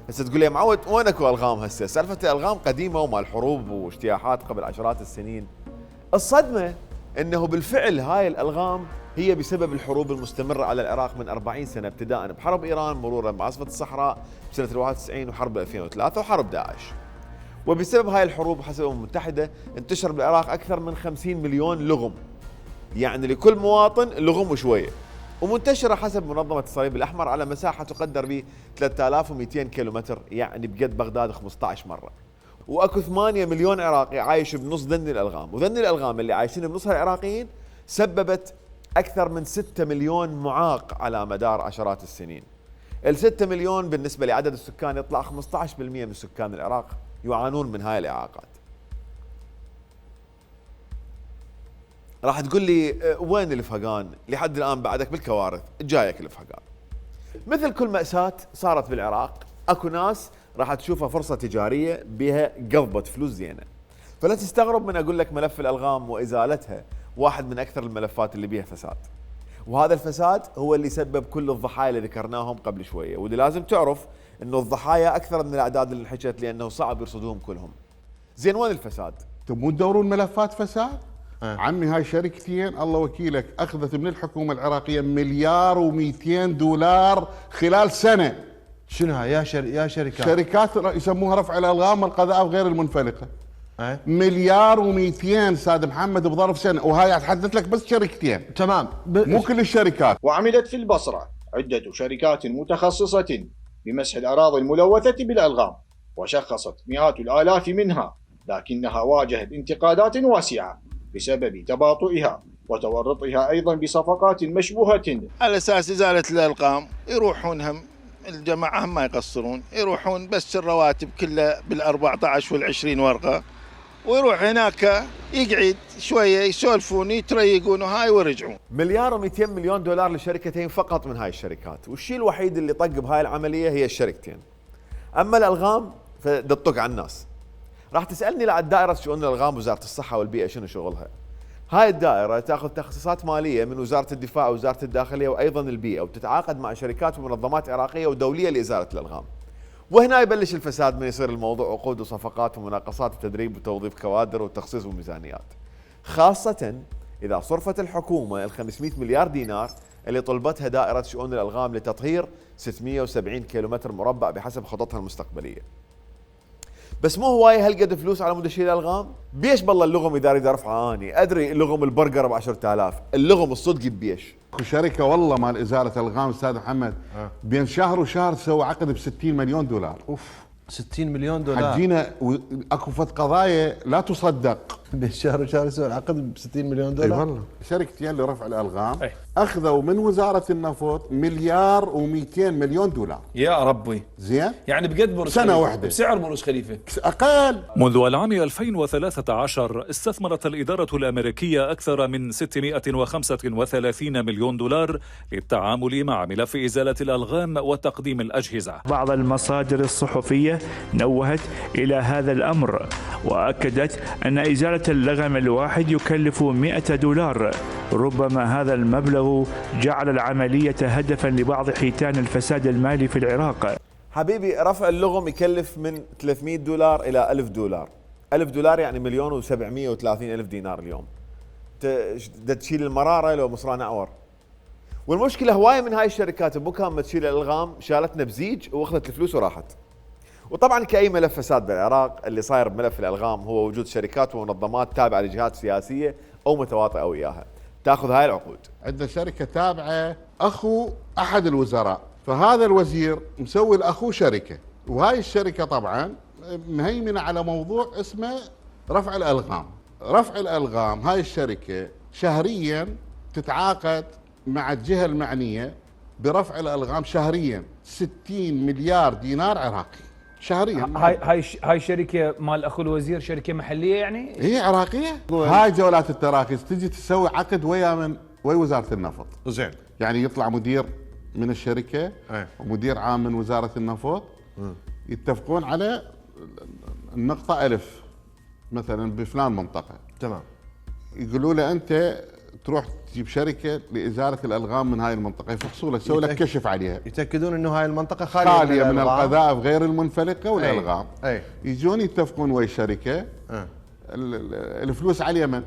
هسه تقول لي معود وين اكو ألغام هسه؟ سالفة الألغام قديمة ومال حروب واجتياحات قبل عشرات السنين. الصدمة انه بالفعل هاي الألغام هي بسبب الحروب المستمرة على العراق من 40 سنة، ابتداء بحرب إيران مرورا بعاصفة الصحراء بسنة 91 وحرب 2003 وحرب داعش. وبسبب هاي الحروب حسب الأمم المتحدة انتشر بالعراق أكثر من 50 مليون لغم، يعني لكل مواطن لغم وشوية، ومنتشرة حسب منظمة الصليب الأحمر على مساحة تقدر ب 3200 كيلومتر، يعني بقد بغداد 15 مرة. وأكو 8 مليون عراقي عايش بنص ذن الألغام، وذن الألغام اللي عايشين بنصها العراقيين سببت أكثر من 6 مليون معاق على مدار عشرات السنين. ال6 مليون بالنسبة لعدد السكان يطلع 15% من سكان العراق يعانون من هاي الإعاقات. راح تقول لي وين الفقان؟ لحد الآن بعدك بالكوارث جايك الفقان. مثل كل مأساة صارت بالعراق أكو ناس راح تشوفها فرصة تجارية بها قضبة فلوس زينة، فلا تستغرب من أقول لك ملف الألغام وإزالتها واحد من أكثر الملفات اللي بيها فساد، وهذا الفساد هو اللي سبب كل الضحايا اللي ذكرناهم قبل شوية. واللي لازم تعرف إنه الضحايا أكثر من الأعداد اللي انحكت لأنه صعب يرصدوهم كلهم. زين وين الفساد؟ تبون تدورون ملفات فساد؟ عمي هاي شركتين الله وكيلك أخذت من الحكومة العراقية $1,200,000 خلال سنة. شنو هاي يا شركات؟ شركات يسموها رفع الألغام والقذائف غير المنفلقة. $1,200,000 استاذ محمد بظرف سنه، وهاي اتحدث لك بس شركتين. تمام. مو كل الشركات. وعملت في البصره عده شركات متخصصه بمسح الاراضي الملوثه بالالغام، وشخصت مئات الالاف منها، لكنها واجهت انتقادات واسعه بسبب تباطؤها وتورطها ايضا بصفقات مشبوهه. على اساس ازاله الالغام يروحون هم الجماعه هم ما يقصرون، يروحون بس الرواتب كلها بال14 وال20 ورقه، ويروح هناك يقعد شويه يسولفون يتريقون وهاي ويرجعون. $1,200,000,000 لشركتين فقط من هاي الشركات، والشيء الوحيد اللي طق بهاي العمليه هي الشركتين. اما الالغام فدطق على الناس. راح تسالني لعد دائره شؤون الالغام وزاره الصحه والبيئه شنو شغلها؟ هاي الدائره تاخذ تخصيصات ماليه من وزاره الدفاع ووزاره الداخليه وايضا البيئه، وتتعاقد مع شركات ومنظمات عراقيه ودوليه لازاله الالغام. وهنا يبلش الفساد من يصير الموضوع عقود وصفقات ومناقصات وتدريب وتوظيف كوادر وتخصيص وميزانيات، خاصة إذا صرفت الحكومة ال500 مليار دينار اللي طلبتها دائرة شؤون الألغام لتطهير 670 كيلومتر مربع بحسب خططها المستقبلية. بس مو هواي هالقد فلوس على مود شيل الألغام؟ بيش بالله اللغم إذا أريد أرفعه أني أدري اللغم البرجر ب10,000، اللغم الصدق بيش. شركة والله مال إزالة الألغام أستاذ محمد بين شهر وشهر سوى عقد $60 مليون. اوف $60 مليون. حجينا اكو فت قضايا لا تصدق. بين شهر وشهر يسوي العقد ب 60 مليون دولار. اي والله شركتين لرفع الالغام اخذوا من وزاره النفط مليار و200 مليون دولار. يا ربي زين يعني بقد برج سنه خليفة. واحده بسعر برج خليفه اقل. منذ العام 2013 استثمرت الإدارة الأمريكية أكثر من 635 مليون دولار للتعامل مع ملف إزالة الألغام وتقديم الأجهزة. بعض المصادر الصحفية نوهت إلى هذا الأمر وأكدت أن إزالة اللغم الواحد يكلف 100 دولار. ربما هذا المبلغ جعل العملية هدفا لبعض حيتان الفساد المالي في العراق. حبيبي رفع اللغم يكلف من 300 دولار إلى 1000 دولار. 1000 دولار يعني 1,730,000 دينار اليوم. تشيل المرارة لو مصران أعور. والمشكلة هواية من هاي الشركات بمكان ما تشيل الألغام شالتنا بزيج وأخذت الفلوس وراحت. وطبعا كأي ملف فساد بالعراق اللي صاير بملف الألغام هو وجود شركات ومنظمات تابعة لجهات سياسية أو متواطئة وياها تأخذ هاي العقود. عندنا شركه تابعه اخو احد الوزراء، فهذا الوزير مسوي لاخوه شركه، وهاي الشركه طبعا مهيمنه على موضوع اسمه رفع الالغام. رفع الالغام هاي الشركه شهريا تتعاقد مع الجهه المعنيه برفع الالغام شهريا 60 مليار دينار عراقي شهريا. هاي شركه مال اخو الوزير شركه محليه يعني؟ هي عراقيه. هاي جولات التراخيص تجي تسوي عقد ويا وزاره النفط. زين يعني يطلع مدير من الشركه ومدير عام من وزاره النفط يتفقون على النقطه 1000 مثلا بفلان منطقه. تمام. يقولوا له انت تروح تجيب شركه لازاله الالغام من هاي المنطقه، يفحصوا لك يسوي لك كشف عليها، يتاكدون انه هاي المنطقه خاليه من القذائف غير المنفلقه والالغام. أي. يجون يتفقون ويا الشركه. الفلوس على اليمن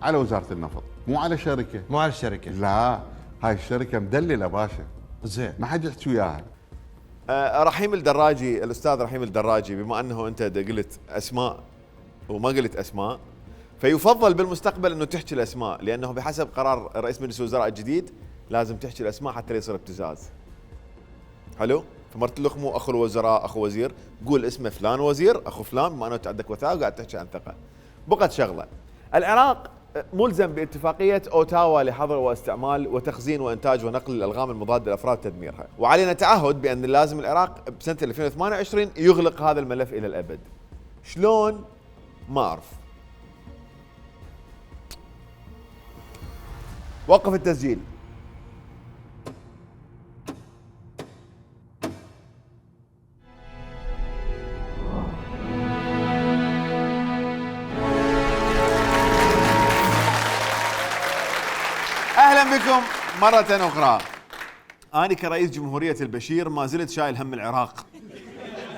على وزاره النفط مو على شركه. مو على الشركه. لا هاي الشركه مدلله باشا. زين ما حد يحكي وياها. رحيم الدراجي، الاستاذ رحيم الدراجي، بما انه انت قلت اسماء وما قلت اسماء، فيفضل بالمستقبل انه تحكي الاسماء، لانه بحسب قرار رئيس مجلس الوزراء الجديد لازم تحكي الاسماء حتى يصير ابتزاز. حلو؟ فمرت لك مو اخو الوزراء اخو وزير، قول اسمه فلان وزير اخو فلان، بما انه عندك وثائق وقاعد تحكي عن ثقه. بقت شغله، العراق ملزم باتفاقيه اوتاوا لحظر واستعمال وتخزين وانتاج ونقل الالغام المضاده للافراد وتدميرها، وعلينا تعهد بان لازم العراق بسنه 2028 يغلق هذا الملف الى الابد. شلون؟ ما اعرف. وقف التسجيل. اهلا بكم مرة اخرى. انا كرئيس جمهورية البشير ما زلت شايل هم العراق.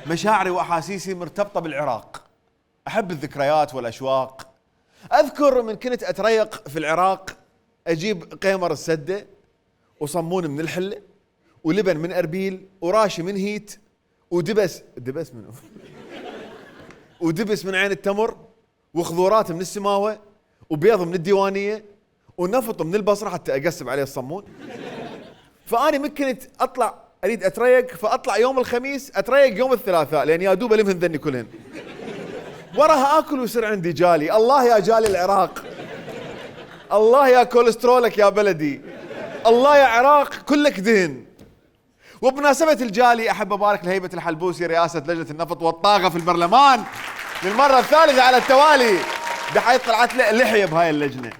مشاعري واحاسيسي مرتبطة بالعراق. احب الذكريات والاشواق. اذكر من كنت اتريق في العراق اجيب قيمر السده وصمون من الحله ولبن من اربيل وراشي من هيت ودبس منه ودبس من عين التمر وخضورات من السماوه وبيض من الديوانيه ونفط من البصره حتى اقسم عليه الصمون. فاني من كنت اطلع اريد اتريق، فاطلع يوم الخميس اتريق يوم الثلاثاء لان يا دوب المهن ذني كلهن. وراها اكل ويصير عندي جالي. الله يا جالي العراق، الله يا كوليسترولك يا بلدي، الله يا عراق كلك دهن. وبمناسبة الجالي أحب أبارك لهيبة الحلبوسي رئاسة لجنة النفط والطاقة في البرلمان للمرة الثالثة على التوالي، بحيث طلعت له لحية بهاي اللجنة.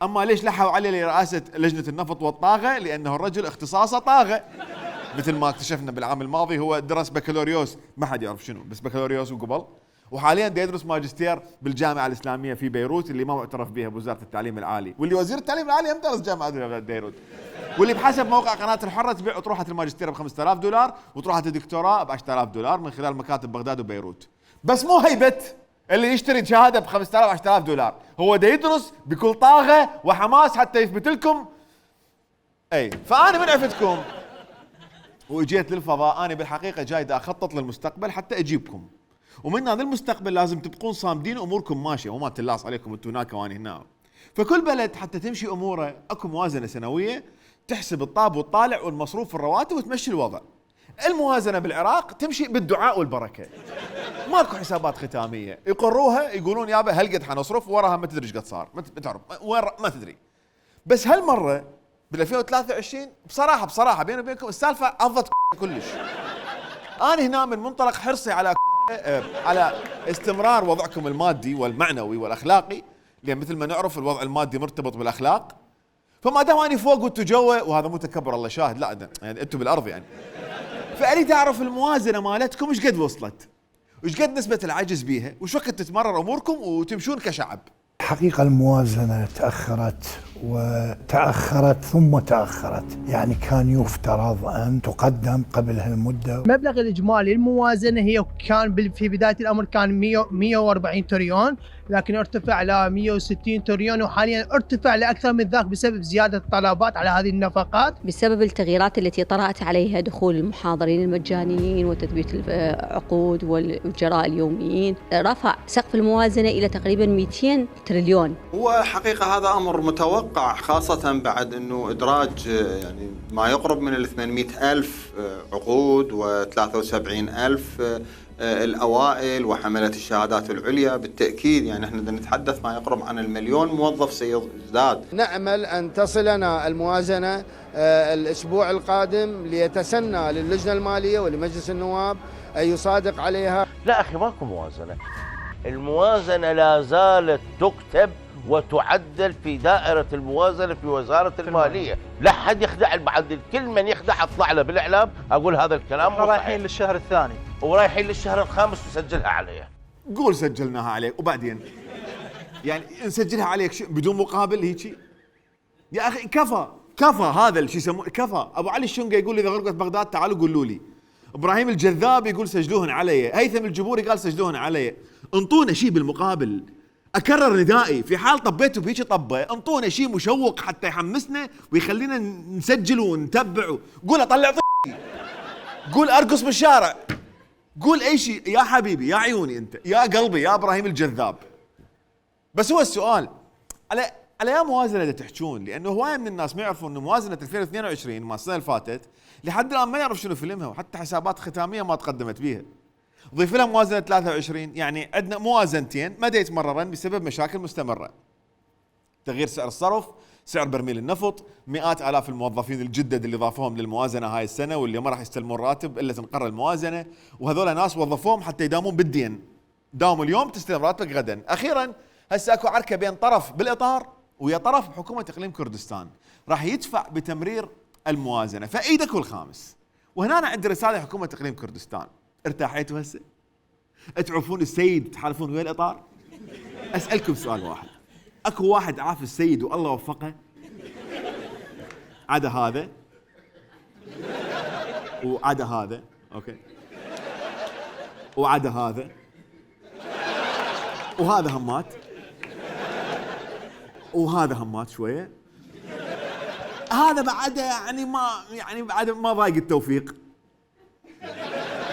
أما ليش لحوا عليه لرئاسة لجنة النفط والطاقة؟ لأنه الرجل اختصاصه طاقة، مثل ما اكتشفنا بالعام الماضي. هو درس بكالوريوس، ما حد يعرف شنو، بس بكالوريوس وقبل، وحاليا دا يدرس ماجستير بالجامعه الاسلاميه في بيروت اللي ما معترف بها بوزاره التعليم العالي، واللي وزير التعليم العالي هم درس جامعه بيروت، واللي بحسب موقع قناه الحره تبيع اطروحه الماجستير ب 5000 دولار واطروحه الدكتوراه ب 10000 دولار من خلال مكاتب بغداد وبيروت. بس مو هيبه اللي يشتري شهاده ب 5000 10000 دولار، هو دا يدرس بكل طاقه وحماس حتى يثبت لكم. اي فانا من عفتكم واجيت للفضاء، انا بالحقيقه جاي دا اخطط للمستقبل حتى اجيبكم، ومن هذا المستقبل لازم تبقون صامدين اموركم ماشيه وما تلاص عليكم انتم هناك وانا هنا. فكل بلد حتى تمشي اموره اكو موازنه سنويه تحسب الطاب والطالع والمصروف والرواتب وتمشي الوضع. الموازنه بالعراق تمشي بالدعاء والبركه، ماكو حسابات ختاميه، يقروها يقولون يابا هالقد حنصرف وراها ما تدري ايش قد صار، ما تعرف وين ما تدري. بس هالمره بال 2023 بصراحه بيني وبينكم السالفه عضت كلش. انا هنا من منطلق حرصي على استمرار وضعكم المادي والمعنوي والاخلاقي، لان مثل ما نعرف الوضع المادي مرتبط بالاخلاق، فما دام اني فوق وانتم جوا، وهذا مو تكبر الله شاهد، لا يعني انتم بالارض يعني، فاريد اعرف الموازنه مالتكم ايش قد وصلت؟ وايش قد نسبه العجز بيها؟ وش وقت تتمرر اموركم وتمشون كشعب؟ الحقيقة الموازنة تأخرت ثم تأخرت، يعني كان يفترض أن تقدم قبل هالمدة. المبلغ الإجمالي للموازنة هي كان في بداية الأمر كان 140 تريون، لكن ارتفع ل 160 تريون، وحاليا ارتفع لأكثر من ذاك بسبب زيادة الطلبات على هذه النفقات، بسبب التغييرات التي طرأت عليها دخول المحاضرين المجانيين وتثبيت العقود والأجراء اليوميين. رفع سقف الموازنة إلى تقريبا 200 تريليون. هو حقيقة هذا أمر متوقع، خاصة بعد أنه إدراج يعني ما يقرب من 800 ألف عقود و73 ألف الأوائل وحملة الشهادات العليا. بالتأكيد يعني احنا نتحدث ما يقرب عن 1,000,000 موظف سيزداد. نأمل أن تصلنا الموازنة الأسبوع القادم ليتسنى للجنة المالية ولمجلس النواب أن يصادق عليها. لا أخي ماكو موازنة، الموازنة لا زالت تكتب وتعدل في دائرة الموازنة في وزارة المالية. لا حد يخدع بعد، كل من يخدع اطلع له بالإعلام أقول هذا الكلام. رايحين للشهر الثاني ورايحين للشهر الخامس وسجلها عليه. قول سجلناها عليك وبعدين يعني نسجلها عليك بدون مقابل هيجي؟ يا أخي كفى هذا الشيء يسمونه كفى. أبو علي الشنقة يقول إذا غرقت بغداد تعالوا قولوا لي. إبراهيم الجذاب يقول سجلوهن علي. هيثم الجبوري قال سجلوهن علي. انطونا شيء بالمقابل. أكرر ندائي، في حال طبيتوا بهيك طبة انطونا شيء مشوق حتى يحمسنا ويخلينا نسجل ونتبع. قول أطلع قول أرقص بالشارع، قول أي شيء يا حبيبي، يا عيوني أنت، يا قلبي، يا إبراهيم الجذاب. بس هو السؤال على يا موازنة دا تحجون، لأنه هواية من الناس ما يعرفون أنه موازنة 2022 مع السنة اللي فاتت لحد الآن ما يعرف شنو فيلمها، وحتى حسابات ختامية ما تقدمت بيها. ضيف لها موازنة 23، يعني عندنا موازنتين ما يتمررن بسبب مشاكل مستمرة. تغيير سعر الصرف، سعر برميل النفط، مئات آلاف الموظفين الجدد اللي ضافوهم للموازنة هاي السنة واللي ما راح يستلمون راتب إلا تنقر الموازنة، وهذول ناس وظفوهم حتى يداومون بالدين. داوم اليوم تستلم راتبك غدا. أخيرا هسه اكو عركة بين طرف بالإطار ويا طرف بحكومة إقليم كردستان راح يدفع بتمرير الموازنة، فإيدك والخامس. وهنا أنا عندي رسالة لحكومة إقليم كردستان، ارتاحيتوا هسه؟ تعرفون السيد تحالفون ويا الإطار؟ أسألكم سؤال واحد، اكو واحد عاف السيد والله وفقه عدا هذا وعدا هذا، اوكي، وعدا هذا وهذا همات وهذا همات شويه، هذا بعده يعني بعد ما ضايق التوفيق،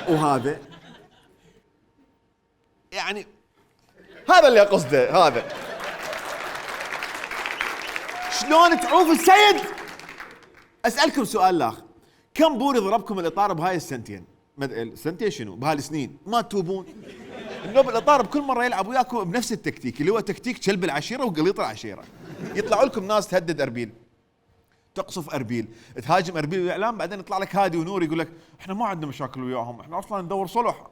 وهذا يعني هذا اللي قصده. هذا شلون تعوف السيد؟ اسالكم سؤال لاخ، كم بوري ضربكم الاطار بهاي السنتين؟ السنتين شنو؟ بهالسنين ما تتوبون؟ النوب الاطار بكل مره يلعب وياكم بنفس التكتيك اللي هو تكتيك كلب العشيره وقليط العشيره. يطلعوا لكم ناس تهدد اربيل، تقصف اربيل، تهاجم اربيل والاعلام، بعدين يطلع لك هادي ونور يقول لك احنا ما عندنا مشاكل وياهم، احنا اصلا ندور صلح.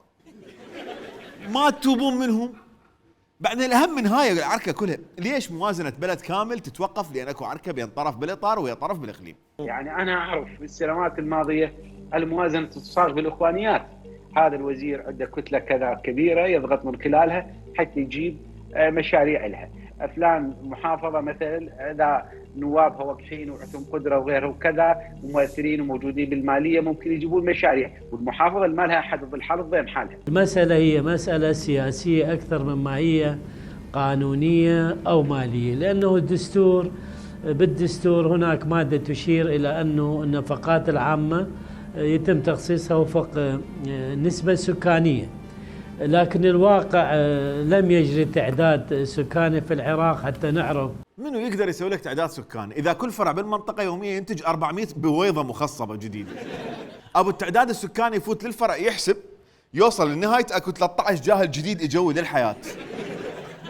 ما تتوبون منهم. بعدين الاهم من هاي العركه كلها، ليش موازنه بلد كامل تتوقف لان اكو عركه بين طرف بالاطار ويا طرف بالاقليم؟ يعني انا اعرف في السنوات الماضيه الموازنه تصاغ بالاخوانيات، هذا الوزير عنده كتله كذا كبيره يضغط من خلالها حتى يجيب مشاريع لها. فلان محافظه مثلا اذا نوابها واقفين وعندهم قدره وغيره وكذا ومؤثرين وموجودين بالماليه ممكن يجيبون مشاريع، والمحافظه اللي ما لها احد بالحرب ضين حالها. المساله هي مساله سياسيه اكثر مما هي قانونيه او ماليه، لانه بالدستور هناك ماده تشير الى انه النفقات العامه يتم تخصيصها وفق النسبه السكانيه، لكن الواقع لم يجري تعداد سكاني في العراق حتى نعرف. منو يقدر يسوي لك تعداد سكاني اذا كل فرع بالمنطقه يوميا ينتج 400 بويضه مخصبه جديده؟ ابو التعداد السكاني يفوت للفرع يحسب يوصل لنهايه اكو 13 جاهل جديد اجوا للحياه.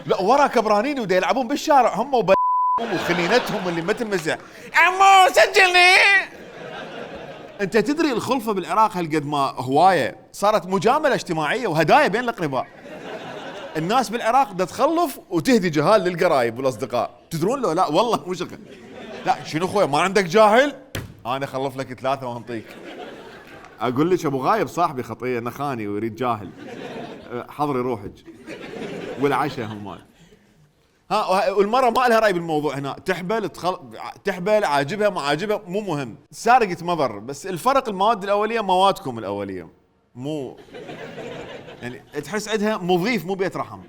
لا ورا كبرانين ودا يلعبون بالشارع هم وخنينتهم اللي مثل مزع عمو سجلني. انت تدري الخلفه بالعراق هالقد ما هوايه صارت مجامله اجتماعيه وهدايا بين الاقرباء. الناس بالعراق بدها تخلف وتهدي جهال للقرايب والاصدقاء. تدرون لو لا والله مو شغل. لا شنو اخويا ما عندك جاهل؟ انا اخلف لك 3 وانطيك. اقول لك ابو غايب صاحبي خطيه نخاني ويريد جاهل. حضري روحك والعشاء هم ها. والمرة ما لها رأي بالموضوع هنا، تحبل عاجبها ما عاجبها مو مهم، سارقة مضر. بس الفرق المواد الأولية موادكم الأولية مو يعني تحس عندها مضيف مو بيت رحم.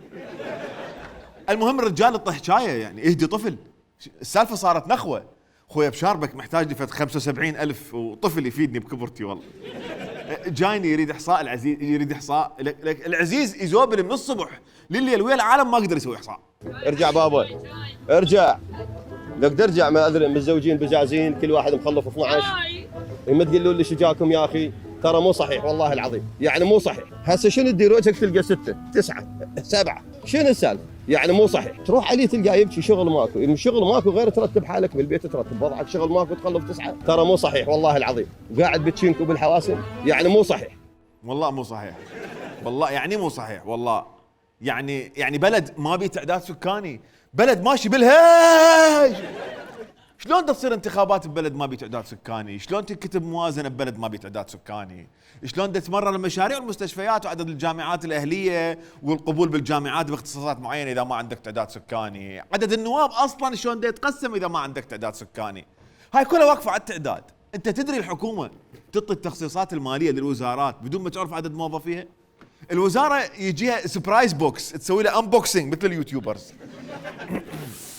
المهم الرجال الطحشاية يعني اهدي طفل. السالفة صارت نخوة. خويا بشاربك محتاج لي 75,000 وطفل يفيدني بكبرتي والله. جايني يريد احصاء العزيز يريد احصاء العزيز يزوبل من الصبح لليل ويا العالم ما قدر يسوي احصاء. ارجع بابا ارجع لك ترجع ما ادري متزوجين بزازين كل واحد مخلف 12 ما تقولوا لي شجاكم يا اخي ترى مو صحيح والله العظيم يعني مو صحيح. هسه شنو تدير وجهك تلقى 6 9 7 شنو السالفه يعني مو صحيح. تروح عليه تلقى يبكي شغل ماكو شغل ماكو غير ترتب حالك بالبيت ترتب وضعك شغل ماكو تخلف 9 ترى مو صحيح والله العظيم. قاعد بتشينكو بالحواسب يعني مو صحيح والله مو صحيح والله يعني مو صحيح والله يعني بلد ما بيه تعداد سكاني بلد ماشي بالهاج. شلون تصير انتخابات ببلد ما بيه تعداد سكاني؟ شلون تكتب موازنه ببلد ما بيه تعداد سكاني؟ شلون تتمرر المشاريع والمستشفيات وعدد الجامعات الاهليه والقبول بالجامعات باختصاصات معينه اذا ما عندك تعداد سكاني؟ عدد النواب اصلا شلون يتقسم اذا ما عندك تعداد سكاني؟ هاي كلها واقفه على التعداد. انت تدري الحكومه تعطي التخصيصات الماليه للوزارات بدون ما تعرف عدد موظفيها؟ الوزاره يجيها سبرايز بوكس تسوي له انبوكسنج مثل اليوتيوبرز.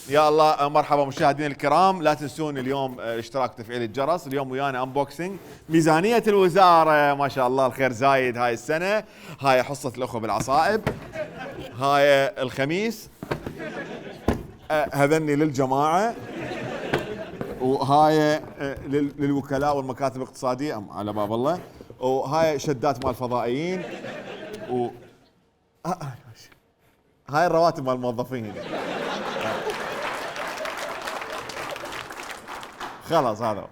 يا الله مرحبا مشاهدينا الكرام، لا تنسون اليوم اشتراك وتفعيل الجرس. اليوم ويانا انبوكسنج ميزانيه الوزاره ما شاء الله الخير زايد هاي السنه. هاي حصه الاخوه بالعصائب، هاي الخميس، هذني للجماعه، وهاي للوكلاء والمكاتب الاقتصاديه على باب الله، وهاي شدات مال الفضائيين، و هاي الرواتب مال الموظفين. خلاص هذا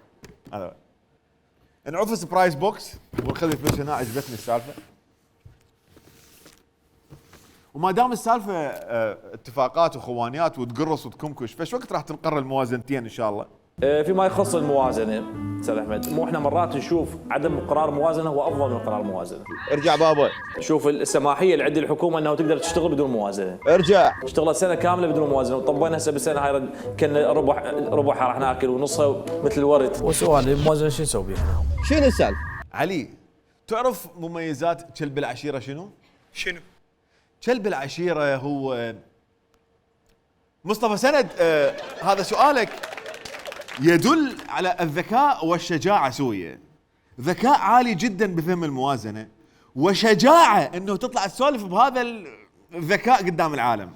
نعوف سبرايز بوكس ونخلي فلوس هنا. عجبتني السالفه، وما دام السالفه اتفاقات وخوانيات وتقرص وتكمكش، فايش وقت راح تنقر الموازنتين ان شاء الله؟ فيما يخص الموازنه استاذ احمد، مو احنا مرات نشوف عدم قرار موازنه هو افضل من قرار موازنه. ارجع بابا شوف السماحيه اللي عند الحكومه انه تقدر تشتغل بدون موازنه. ارجع اشتغلت سنه كامله بدون موازنه وطبينا هسه بالسنه هاي كنا ربعها راح ناكل ونصها مثل الورد. وسؤال الموازنه شو نسوي بيها؟ شنو السالفه؟ علي تعرف مميزات كلب العشيره شنو؟ شنو؟ كلب العشيره هو مصطفى سند. هذا سؤالك يدل على الذكاء والشجاعة سوية. ذكاء عالي جدا بفهم الموازنة، وشجاعة انه تطلع تسولف بهذا الذكاء قدام العالم.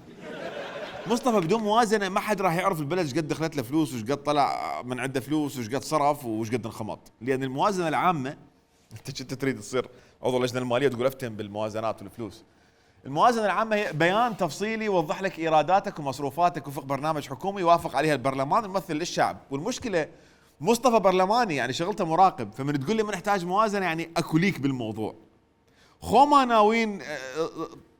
مصطفى بدون موازنة ما حد راح يعرف البلد ايش قد دخلت له فلوس وايش قد طلع من عنده فلوس وايش قد صرف وايش قد انخمط. لان الموازنة العامة انت كنت تريد تصير عضو اللجنة المالية تقول افتهم بالموازنات والفلوس. الموازنة العامة هي بيان تفصيلي يوضح لك إيراداتك ومصروفاتك وفق برنامج حكومي يوافق عليها البرلمان الممثل للشعب. والمشكلة مصطفى برلماني يعني شغلته مراقب، فمن تقول لي ما نحتاج موازنة يعني أكو ليك بالموضوع. خوما ناويين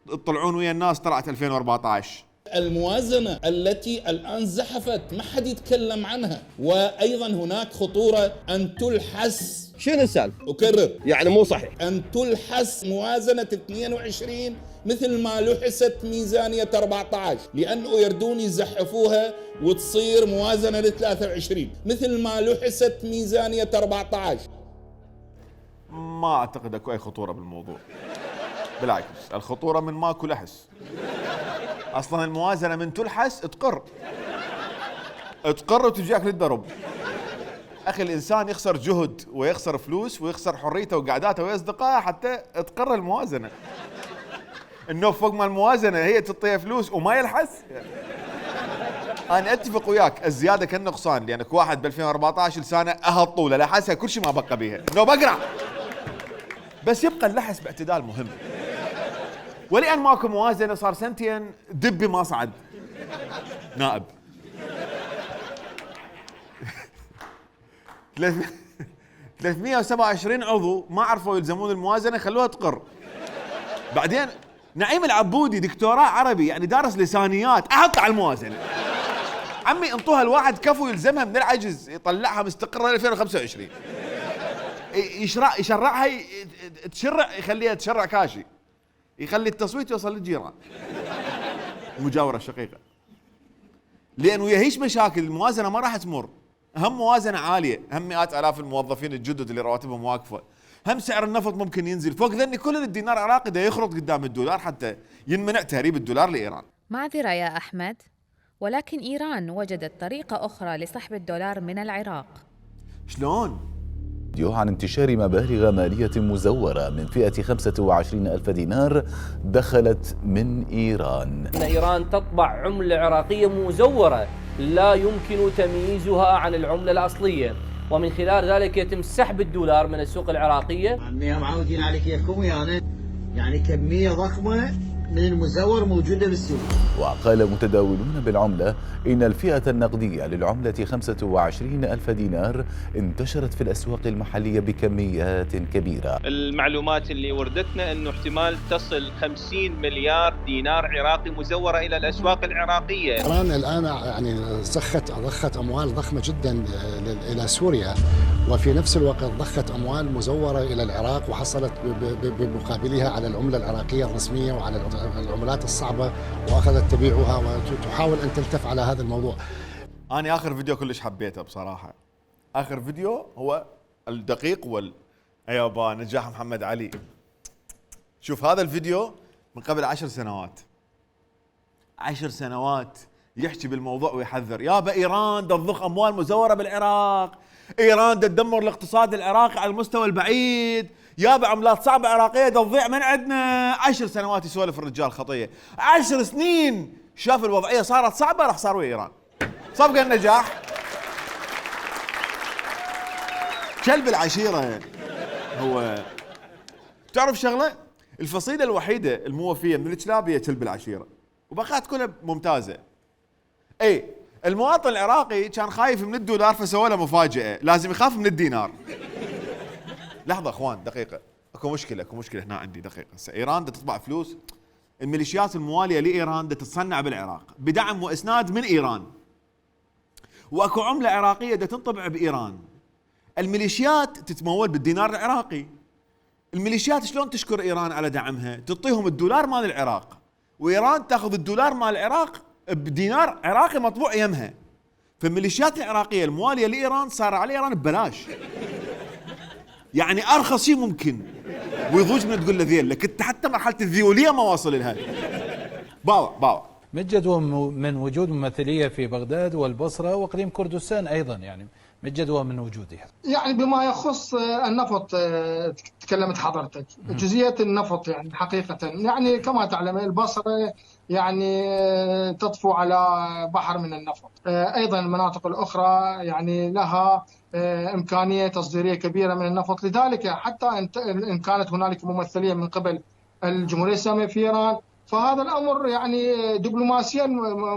تطلعون ويا الناس طلعت 2014. الموازنة التي الآن زحفت ما حد يتكلم عنها، وأيضا هناك خطورة أن تلحس. شنو السالفة؟ أكرر يعني مو صحيح أن تلحس موازنة 22 مثل ما لحست ميزانية 14 لأنه يردون يزحفوها وتصير موازنة ل 23 مثل ما لحست ميزانية 14. ما أعتقد أكو أي خطورة بالموضوع، بالعكس الخطورة من ماكو لحس. أصلا الموازنة من تلحس تقر وتجيك للدرب. أخي الإنسان يخسر جهد ويخسر فلوس ويخسر حريته وقعداته وأصدقائه حتى تقر الموازنة. إنه فوق ما الموازنة هي تعطيه فلوس وما يلحس. أنا أتفق وياك الزيادة كالنقصان، لأنك واحد ب 2014 لسانه أهل طولة لحسها كل شيء ما بقى بيها إنه بقرع. بس يبقى اللحس باعتدال مهم. ولأن ماكو موازنة صار سنتين دبي ما صعد نائب. 327 عضو ما عرفوا يلزمون الموازنة خلوها تقر. بعدين نعيم العبودي دكتوراه عربي يعني دارس لسانيات احط على الموازنة. عمي انطوها الواحد كفو يلزمها من العجز يطلعها مستقرة 2025. يشرعها تشرع يخليها تشرع كاشي. يخلي التصويت يوصل للجيران. مجاورة شقيقة. لأنه وياهيش مشاكل الموازنة ما راح تمر. هم موازنة عالية، هم مئات آلاف الموظفين الجدد اللي رواتبهم واقفة. هم سعر النفط ممكن ينزل فوق ذني كل الدينار العراقي ده يخرط قدام الدولار حتى ينمنع تهريب الدولار لإيران. معذرة يا أحمد، ولكن إيران وجدت طريقة أخرى لسحب الدولار من العراق. شلون؟ عن انتشار مبالغ مالية مزورة من فئة 25,000 دينار دخلت من إيران. إن إيران تطبع عملة عراقية مزورة لا يمكن تمييزها عن العملة الأصلية، ومن خلال ذلك يتم سحب الدولار من السوق العراقية. معودين على كيفكم يعني كمية ضخمة من المزور موجودة بالسوق. وقال متداولون بالعملة إن الفئة النقدية للعملة 25,000 دينار انتشرت في الأسواق المحلية بكميات كبيرة. المعلومات اللي وردتنا أنه احتمال تصل 50 مليار دينار عراقي مزورة إلى الأسواق العراقية. إيران الآن يعني ضخت أموال ضخمة جدا إلى سوريا، وفي نفس الوقت ضخت أموال مزورة إلى العراق وحصلت بمقابلها على العملة العراقية الرسمية وعلى العملات الصعبة، وأخذت تبيعها وتحاول أن تلتف على هذا الموضوع. أنا آخر فيديو كلش حبيته بصراحة. آخر فيديو هو الدقيق أيوبا نجاح محمد علي. شوف هذا الفيديو من قبل 10 سنوات. 10 سنوات يحكي بالموضوع ويحذر يابا إيران تضخ أموال مزورة بالعراق، إيران تدمر الاقتصاد العراقي على المستوى البعيد، يابا عملات صعبة عراقية تضيع من عندنا. 10 سنوات يسولف الرجال خطية. 10 سنين شاف الوضعية صارت صعبة راح صار ويا إيران. صفقة النجاح. كلب العشيرة هو. تعرف شغلة؟ الفصيلة الوحيدة الموفية من الكلاب هي كلب العشيرة، وبقات كلها ممتازة. اي المواطن العراقي كان خايف من الدولار فسوى له مفاجأة، لازم يخاف من الدينار. لحظة اخوان دقيقة، اكو مشكلة هنا عندي دقيقة. هسه ايران دا تطبع فلوس، الميليشيات الموالية لايران دا تتصنع بالعراق بدعم واسناد من ايران. واكو عملة عراقية دا تنطبع بايران. الميليشيات تتمول بالدينار العراقي. الميليشيات شلون تشكر ايران على دعمها؟ تعطيهم الدولار مال العراق، وايران تاخذ الدولار مال العراق بدينار عراقي مطبوع يمها. فالميليشيات العراقية الموالية لايران صار على ايران ببلاش. يعني ارخص شيء ممكن، ويضوج من تقول له ذيل لك حتى مرحلة الذيولية ما واصل لها. باوع مجد من وجود ممثلية في بغداد والبصرة واقليم كردستان ايضا، يعني مجد من وجودها. يعني بما يخص النفط تكلمت حضرتك، جزئية النفط يعني حقيقة يعني كما تعلم البصرة يعني تطفو على بحر من النفط. ايضا المناطق الاخرى يعني لها امكانية تصديرية كبيرة من النفط، لذلك حتى ان كانت هنالك ممثلية من قبل الجمهورية الإسلامية في ايران، فهذا الامر يعني دبلوماسيا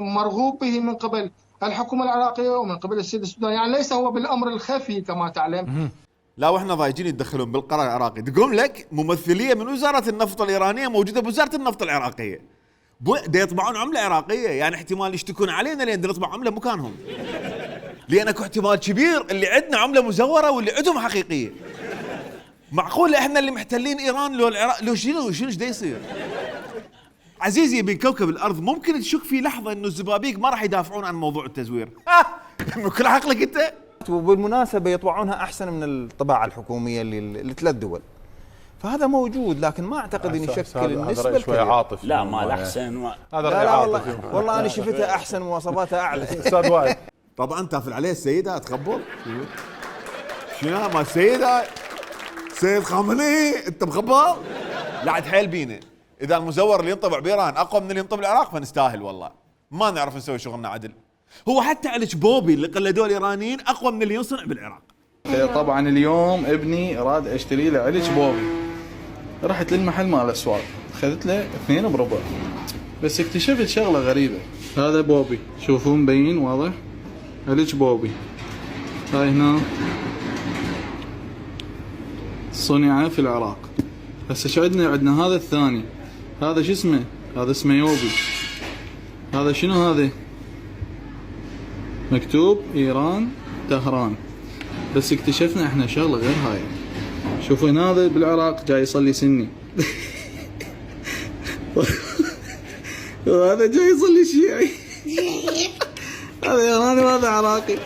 مرغوب به من قبل الحكومة العراقية ومن قبل السيد السوداني، يعني ليس هو بالامر الخفي كما تعلم. لا واحنا ضايجين يتدخلون بالقرار العراقي. تقوم لك ممثلية من وزارة النفط الإيرانية موجودة بوزارة النفط العراقية. دا يطبعون عملة عراقية، يعني احتمال يشتكون علينا لأن نطبع عملة مكانهم. لأن اكو احتمال كبير اللي عندنا عملة مزورة واللي عندهم حقيقية. معقول احنا اللي محتلين ايران لو العراق لو شنو ايش دا يصير؟ عزيزي بين كوكب الارض ممكن تشك في لحظة انه الزبابيك ما راح يدافعون عن موضوع التزوير. كل عقلك انت. وبالمناسبة يطبعونها احسن من الطباعة الحكومية لثلاث دول. فهذا موجود، لكن ما اعتقد ان يشكل النسبه شوي عاطفي. لا ما الاحسن هذا لا والله انا شفتها احسن مواصفاتها اعلى. استاذ وائل طبعا تافل عليه السيده تخبر شنو ما السيده سيد خامنئي انت مخبر؟ لا حيل بينا اذا المزور اللي ينطبع بايران اقوى من اللي ينطبع بالعراق فنستاهل والله ما نعرف نسوي شغلنا عدل. هو حتى عليك بوبي اللي قلدوه الايرانيين اقوى من اللي ينصنع بالعراق. طبعا اليوم ابني راد اشتري له عليك بوبي رحت للمحل مال الاسواق، اخذت له 2 بربع، بس اكتشفت شغله غريبه. هذا بوبي، شوفوا مبين واضح، هلج بوبي. هاي هنا صنع في العراق. هسه شو عندنا هذا الثاني، هذا شو اسمه؟ هذا اسمه يوبي. هذا شنو هذا؟ مكتوب ايران طهران، بس اكتشفنا احنا شغله غير هاي. شوفوا هنا هذا بالعراق جاي يصلي سني وهذا جاي يصلي شيعي هذا ايراني وهذا عراقي.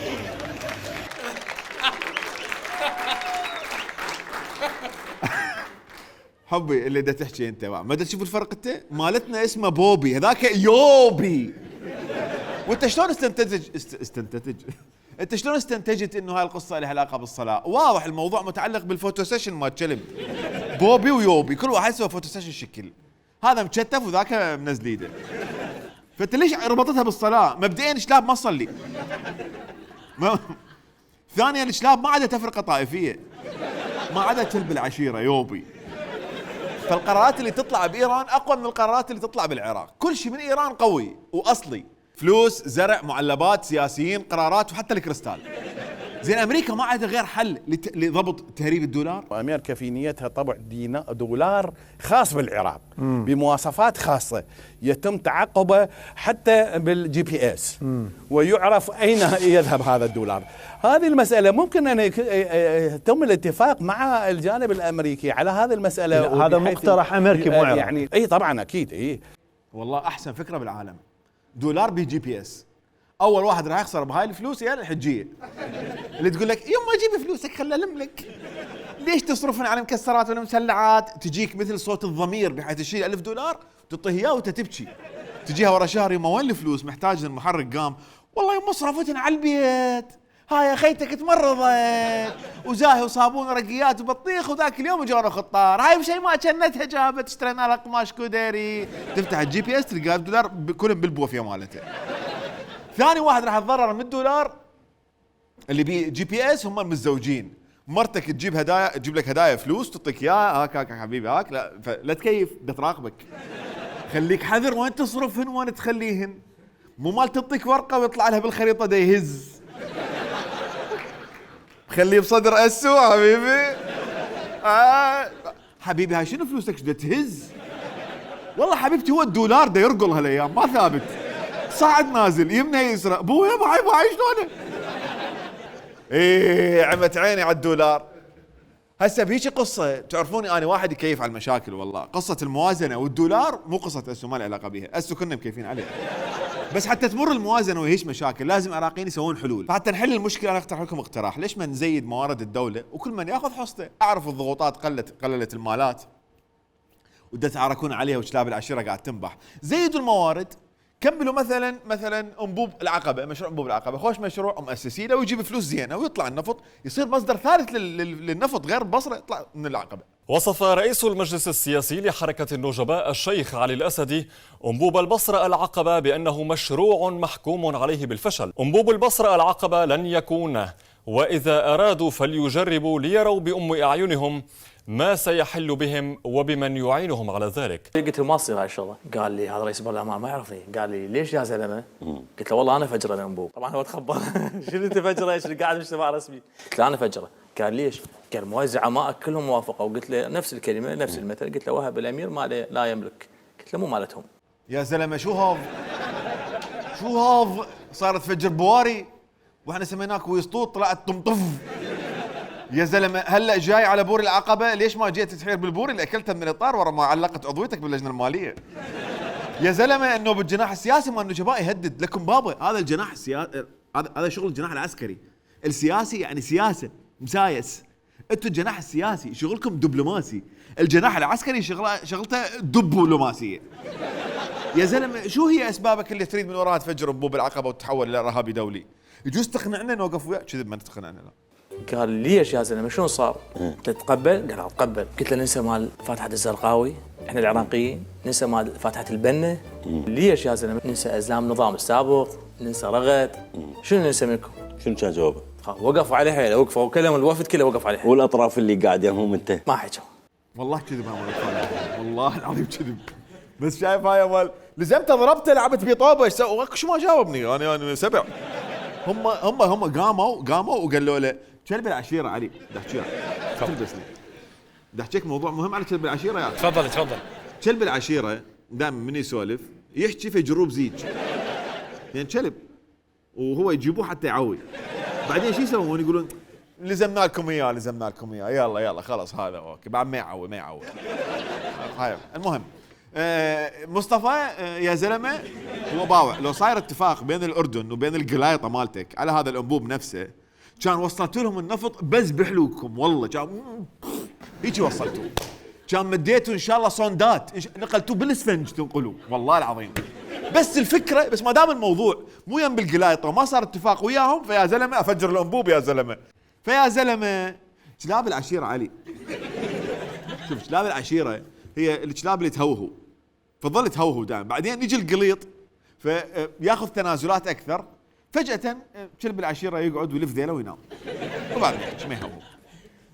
حبي اللي دا تحكي انت ما دا تشوف الفرق انت؟ مالتنا اسمه بوبي، هذاك يوبي. وانت شلون انت شلون استنتجت انه هاي القصه لها علاقه بالصلاه؟ واضح الموضوع متعلق بالفوتو سيشن مال كلب. بوبي ويوبي كل واحد يسوي فوتو سيشن شكل، هذا مكتف وذاك منزل ايده. فانت ليش ربطتها بالصلاه؟ مبدئيا الشلاب ما تصلي. ثانيا الشلاب ما عدا تفرقه طائفيه، ما عدا كلب العشيره يوبي. فالقرارات اللي تطلع بايران اقوى من القرارات اللي تطلع بالعراق. كل شيء من ايران قوي واصلي، فلوس، زرع، معلبات، سياسيين، قرارات، وحتى الكريستال. زين امريكا ما عندها غير حل لضبط تهريب الدولار. وامريكا في نيتها طبع دولار خاص بالعراق بمواصفات خاصه يتم تعقبه حتى بالجي بي اس ويعرف اين يذهب هذا الدولار. هذه المساله ممكن ان يتم الاتفاق مع الجانب الامريكي على هذه المساله. هذا مقترح امريكي مو عراقي يعني. اي طبعا اكيد. اي والله احسن فكره بالعالم، دولار بجي بي اس. اول واحد راح يخسر بهاي الفلوس يا الحجيه اللي تقول لك يوم ما جيب فلوسك خلي لك، ليش تصرفن على مكسرات ولا مسلعات؟ تجيك مثل صوت الضمير بحيث تشيل $1000 تعطيه اياه وانت تبكي. تجيها ورا شهر يما وين الفلوس؟ محتاج المحرك قام والله يما صرفتن على البيت، هاي خيتك تمرضت وزاهي وصابون ورقيات وبطيخ، وذاك اليوم اجونا خطار، هاي بشيء ما كنتها جابت اشترينا لها قماش كوديري. تفتح الجي بي اس تلقى $1 كلهم بالبوفيه مالته. ثاني واحد راح يتضرر من $1 اللي بي جي بي اس هم المتزوجين. مرتك تجيب هدايا، تجيب لك هدايا فلوس تعطيك اياها، هاك حبيبي هاك، لا تكيف بتراقبك. خليك حذر وين تصرفهن وين تخليهن، مو مال تعطيك ورقه ويطلع لها بالخريطه دا يهز. خليه بصدر اسو حبيبي. حبيبي هاي شنو فلوسك دا تهز؟ والله حبيبتي هو $1 دا يرقل هالايام ما ثابت، صاعد نازل يمنى يسرى. ابويا باعي شلونه؟ ايه عمت عيني على $1. هسه بهيك قصه تعرفوني انا واحد يكيف على المشاكل. والله قصه الموازنه والدولار مو قصه اسو ما لها علاقه بيها، اسو كنا مكيفين عليها. بس حتى تمر الموازنه وهيش مشاكل لازم العراقيين يسوون حلول. فحتى نحل المشكله انا اقترح لكم اقتراح، ليش ما نزيد موارد الدوله وكل من ياخذ حصته؟ اعرف الضغوطات قللت المالات ودا تعاركون عليها وشلاب العشيره قاعد تنبح. زيدوا الموارد، كملوا مثلا انبوب العقبه، مشروع انبوب العقبه خوش مشروع مؤسسي له ويجيب فلوس زينه ويطلع النفط، يصير مصدر ثالث للنفط غير البصره يطلع من العقبه. وصف رئيس المجلس السياسي لحركة النجباء الشيخ علي الأسدي أنبوب البصرة العقبة بأنه مشروع محكوم عليه بالفشل. أنبوب البصرة العقبة لن يكون، وإذا أرادوا فليجربوا ليروا بأم أعينهم ما سيحل بهم وبمن يعينهم على ذلك. قلت له ما تصير هاي الشغله، قال لي هذا رئيس البرلمان ما يعرفني، قال لي ليش يا زلمه؟ قلت له والله انا فجره الانبوب. طبعا هو تخبر شنو انت فجره؟ ايش قاعد باجتماع رسمي؟ قلت له انا فجره. قال ليش؟ قال موزع ماء كلهم موافقه، وقلت له نفس الكلمه نفس المثل، قلت له وهب الامير ما لا يملك، قلت له مو مالتهم. يا زلمه شو هذا صارت تفجر بواري واحنا سميناك ويسطوط طلعت طمطف. يا زلمه هلا جاي على بور العقبه، ليش ما جيت تحير بالبور اللي اكلته من الاطار ورا ما علقت عضويتك باللجنه الماليه؟ يا زلمه انه بالجناح السياسي مال النجباء يهدد لكم بابا. هذا الجناح السياسي، هذا شغل الجناح العسكري. السياسي يعني سياسه مسايس، انتم الجناح السياسي شغلكم دبلوماسي، الجناح العسكري شغلته دبلوماسيه. يا زلمه شو هي اسبابك اللي تريد من وراها تفجر انبوب العقبه وتتحول الى ارهابي دولي؟ يجوز تقنعنا نوقف وياك كذب ما تقنعنا. لا قال ليش يا زلمه شلون صار؟ تتقبل؟ قال اتقبل. قلت له ننسى مال فاتحه الزرقاوي، احنا العراقيين ننسى مال فاتحه البنه. ليش يا زلمه ننسى ازلام النظام السابق، ننسى رغد، شنو ننسى منكم؟ شنو كان جوابه؟ وقفوا عليه حيله، وقفوا وكلم الوفد كله وقف عليه. والاطراف اللي قاعد يمهم انت ما حكوا. والله كذب والله العظيم كذب. بس شايف هاي مال لزمته ضربته لعبت بيه طوبه شو ما جاوبني انا سبع. هم قاموا وقالوا له كلب العشيره علي بدي احكيك موضوع مهم على كلب العشيره يا تفضل. كلب العشيره دائما من يسولف يحكي في جروب زيج يعني كلب وهو يجيبوه حتى يعوي. بعدين شو يسوون يقولون لزمنا لكم اياه يلا خلاص هذا اوكي بعد ما يعوي هاي المهم. مصطفى يا زلمه هو باوع. لو صاير اتفاق بين الاردن وبين القلايطه مالتك على هذا الانبوب نفسه كان وصلت لهم النفط بس بحلوكم والله كان هيك وصلتوا. كان مديتوا ان شاء الله صندات نقلتوه بالاسفنج تنقلوا والله العظيم. بس الفكره بس ما دام الموضوع مو يم بالقلايطه وما صار اتفاق وياهم فيا زلمه افجر الانبوب يا زلمه. فيا زلمه كلاب العشيره علي شوف كلاب العشيره هي الكلاب اللي تهوهو فظل تهوهو دائما. بعدين يجي القليط فياخذ تنازلات اكثر فجاه كلب العشيره يقعد ويلف ذيله وينام وبعدين ما يهوهو.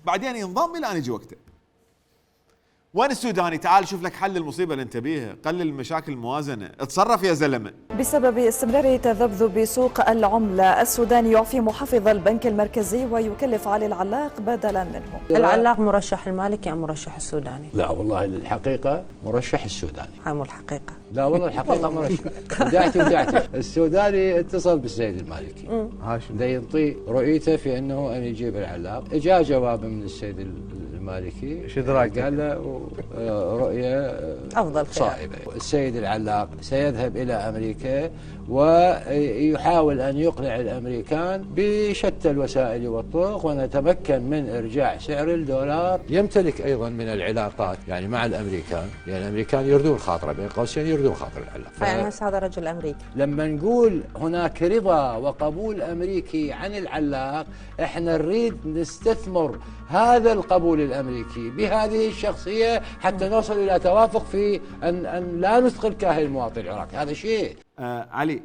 بعدين ينضم الى ان يجي وقته. وين السوداني؟ تعال شوف لك حل المصيبه اللي انت بيها. قلل المشاكل الموازنه. اتصرف يا زلمه. بسبب استمرار تذبذب سوق العمله السوداني يعفي محافظ البنك المركزي ويكلف علي العلاق بدلا منه. العلاق مرشح المالكي ام مرشح السوداني؟ لا والله الحقيقه مرشح السوداني. هاي مو الحقيقه. لا والله الحقيقه مرشح. ودعتي السوداني اتصل بالسيد المالكي هاشم دا ينطي رؤيته في انه ان يجيب العلاق. اجا جواب من السيد المالكي شو درايك؟ قال له رؤيه افضل صائبه. السيد العلاق سيذهب الى امريكا ويحاول ان يقنع الامريكان بشتى الوسائل والطرق ونتمكن من ارجاع سعر الدولار. يمتلك ايضا من العلاقات يعني مع الامريكان يعني الامريكان يردون خاطره بين قوسين يردون خاطر العلاق. يعني هذا رجل امريكي. لما نقول هناك رضا وقبول امريكي عن العلاق احنا نريد نستثمر هذا القبول الامريكي بهذه الشخصيه حتى نوصل الى توافق في ان لا نثقل كاهل المواطن العراقي. هذا شيء. علي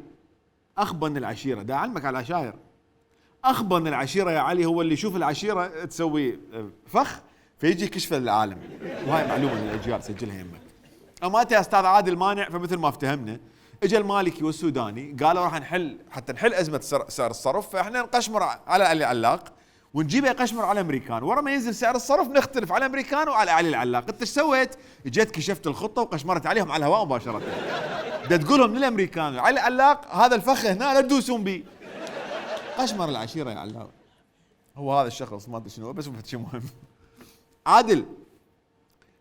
اخبن العشيره دا علمك على العشاير. اخبن العشيره يا علي هو اللي يشوف العشيره تسوي فخ فيجي كشف للعالم. وهاي معلومه للاجيال سجلها يمك. اماتي يا استاذ عادل مانع فمثل ما افتهمنا اجى المالكي والسوداني قالوا راح نحل حتى نحل ازمه سعر الصرف فاحنا نقشمر على علي العلاق ونجيبه يقشمر على الامريكان ورا ما ينزل سعر الصرف نختلف على الامريكان وعلى علي العلاق. انت ايش سويت؟ اجيت كشفت الخطه وقشمرت عليهم على الهواء مباشره. بدها تقولهم للامريكان علي العلاق هذا الفخ هنا لا تدوسون بيه. قشمر العشيره يا علاق. هو هذا الشخص ما ادري شنو بس شيء مهم. عادل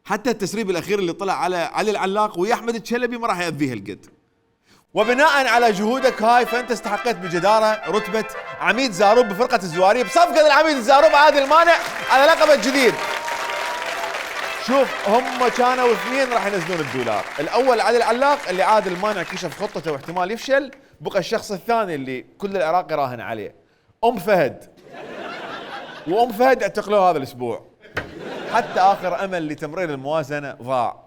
حتى التسريب الاخير اللي طلع على علي العلاق ويا احمد الشلبي ما راح يأذيه القد. وبناء على جهودك هاي فانت استحقيت بجداره رتبه عميد زاروب بفرقه الزواريه بصفقه العميد الزاروب عادل مانع على لقبه الجديد. شوف هم كانوا اثنين راح ينزلون الدولار. الاول علي العلاق اللي عادل مانع كشف خطته واحتمال يفشل. بقى الشخص الثاني اللي كل العراق يراهن عليه فهد. فهد اعتقلوه هذا الاسبوع. حتى اخر امل لتمرير الموازنه ضاع.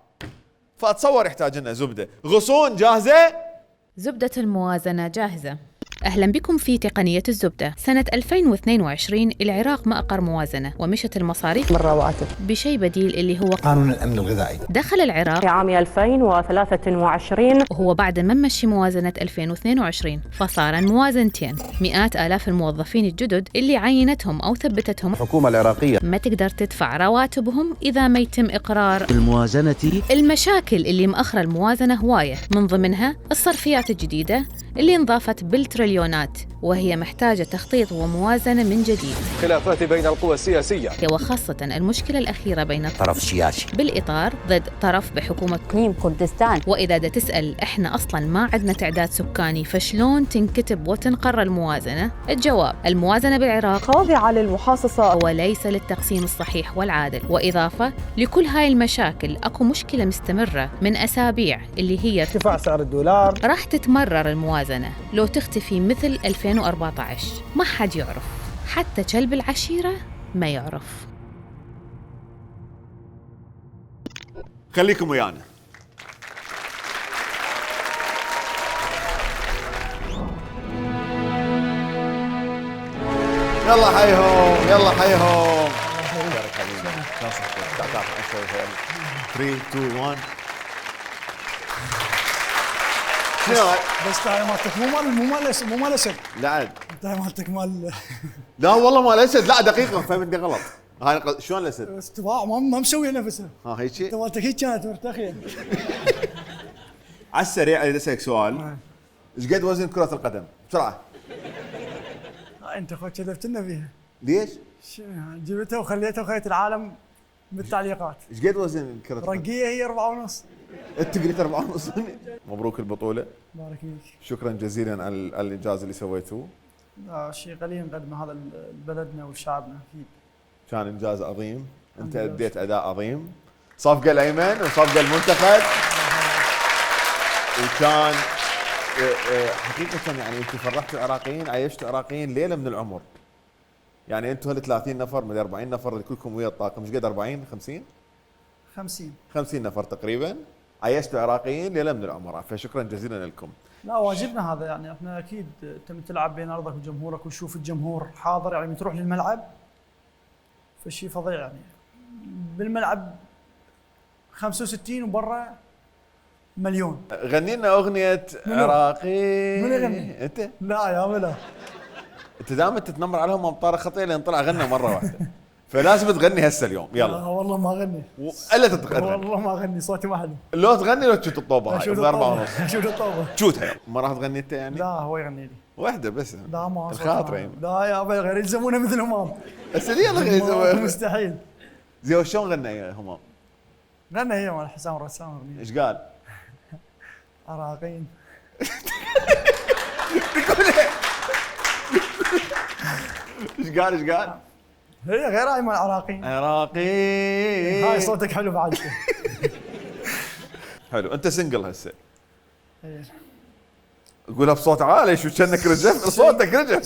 فاتصور يحتاج لنا زبده. غصون جاهزه؟ زبدة الموازنة جاهزة. أهلا بكم في تقنية الزبدة. سنة 2022 العراق ما أقر موازنة ومشت المصاريف بالرواتب بشيء بديل اللي هو قانون الأمن الغذائي. دخل العراق في عام 2023 وهو بعد ما مشي موازنة 2022 فصار موازنتين. مئات آلاف الموظفين الجدد اللي عينتهم أو ثبتتهم الحكومة العراقية ما تقدر تدفع رواتبهم إذا ما يتم إقرار الموازنة. المشاكل اللي مأخرة الموازنة هواية، من ضمنها الصرفيات الجديدة اللي انضافت بالتريليونات وهي محتاجة تخطيط وموازنة من جديد. خلافات بين القوى السياسية وخاصة المشكلة الأخيرة بين الطرف السياسي بالإطار ضد طرف بحكومة اقليم كردستان. وإذا دا تسأل إحنا أصلاً ما عندنا تعداد سكاني فشلون تنكتب وتنقر الموازنة؟ الجواب الموازنة بالعراق خاضعة للمحاصصة وليس للتقسيم الصحيح والعادل. وإضافة لكل هاي المشاكل أكو مشكلة مستمرة من أسابيع اللي هي ارتفاع سعر الدولار. راح تتمرر الموازنة لو تختفي مثل 2014. ما حد يعرف، حتى كلب العشيرة ما يعرف. خليكم ويانا. يلا حيهم. تعال 3 2 1 شنو بس تعال مالتك مو مال اسد لا عاد تعال مالتك مال لا والله مال اسد لا دقيقه فهمتني غلط هاي شلون الاسد استواء ما مسوي نفسها هيك انت مالتك هيك كانت مرتخيه على السريع اريد اسالك سؤال ايش قد وزن كره القدم بسرعه انت اخوك كذبت لنا فيها ليش جبتها وخليتها وخليت العالم بالتعليقات ايش قد وزن كره القدم رقيه هي 4.5 انت قلت 4.5 مبروك البطوله بارك فيك شكرا جزيلا على الانجاز اللي سويتوه شيء قليل نقدمه هذا لبلدنا وشعبنا اكيد كان انجاز عظيم انت اديت اداء عظيم صفقه الايمن وصفقه المنتخب وكان حقيقه يعني انتم فرحتوا العراقيين عيشتوا العراقيين ليله من العمر يعني انتم هال 30 نفر من 40 نفر اللي كلكم ويا الطاقم ايش قد 40 50 نفر تقريبا عيشتوا العراقيين ليله من العمر فشكرا جزيلا لكم. لا واجبنا هذا يعني احنا اكيد انت تلعب بين ارضك وجمهورك وتشوف الجمهور حاضر يعني تروح للملعب فشي فظيع يعني بالملعب 65 وبرا مليون. غني لنا اغنيه عراقي. من يغني؟ انت؟ لا يا ملا انت دائما تتنمر عليهم امطار خطيه لين طلع غنى مره واحده فلازم تغني هسه اليوم يلا. لا والله ما اغني الا تتغني والله ما اغني صوتي ما حلو. لو تغني لو تشوت الطوبه هاي ب 4.5 شوت الطوبه تشوتها ما راح تغني انت يعني؟ لا هو يغني لي واحده بس لا ما الخاطر لا يا ابي غير يلزمونه مثل همام هسه يلا غير يلزمونه مستحيل. زين شلون غنى يا همام؟ غنى هي مال حسام الرسام ايش قال؟ عراقيين ايش قال؟ هي غير هاي مال عراقيين هاي صوتك حلو بعد حلو انت سنجل هسه ايه قولها بصوت عالي شو كأنك رجف صوتك رجف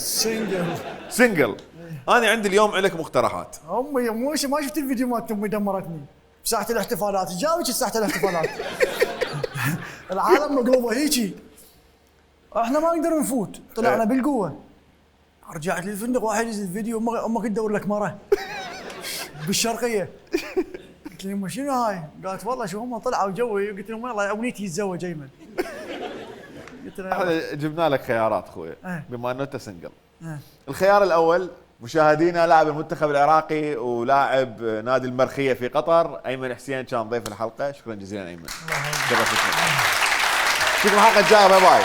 سنجل انا عندي اليوم عليك مقترحات امي ما شفت الفيديو مالت امي دمرتني بساحه الاحتفالات جاوبك ساحه الاحتفالات العالم مقلوبه هيجي احنا ما نقدر نفوت طلعنا بالقوه رجعت للفندق واحد ينزل الفيديو امك تدور لك مره بالشرقيه قلت لهم شنو هاي؟ قالت والله شو هم طلعوا جوي قلت لهم والله امنيتي يتزوج ايمن قلت لها احنا جبنا لك خيارات اخوي بما انه انت سنجل اه. الخيار الاول مشاهدينا لاعب المنتخب العراقي ولاعب نادي المرخيه في قطر ايمن حسين كان ضيف الحلقه شكرا جزيلا ايمن شرفتنا نشوفكم الحلقه الجايه باي باي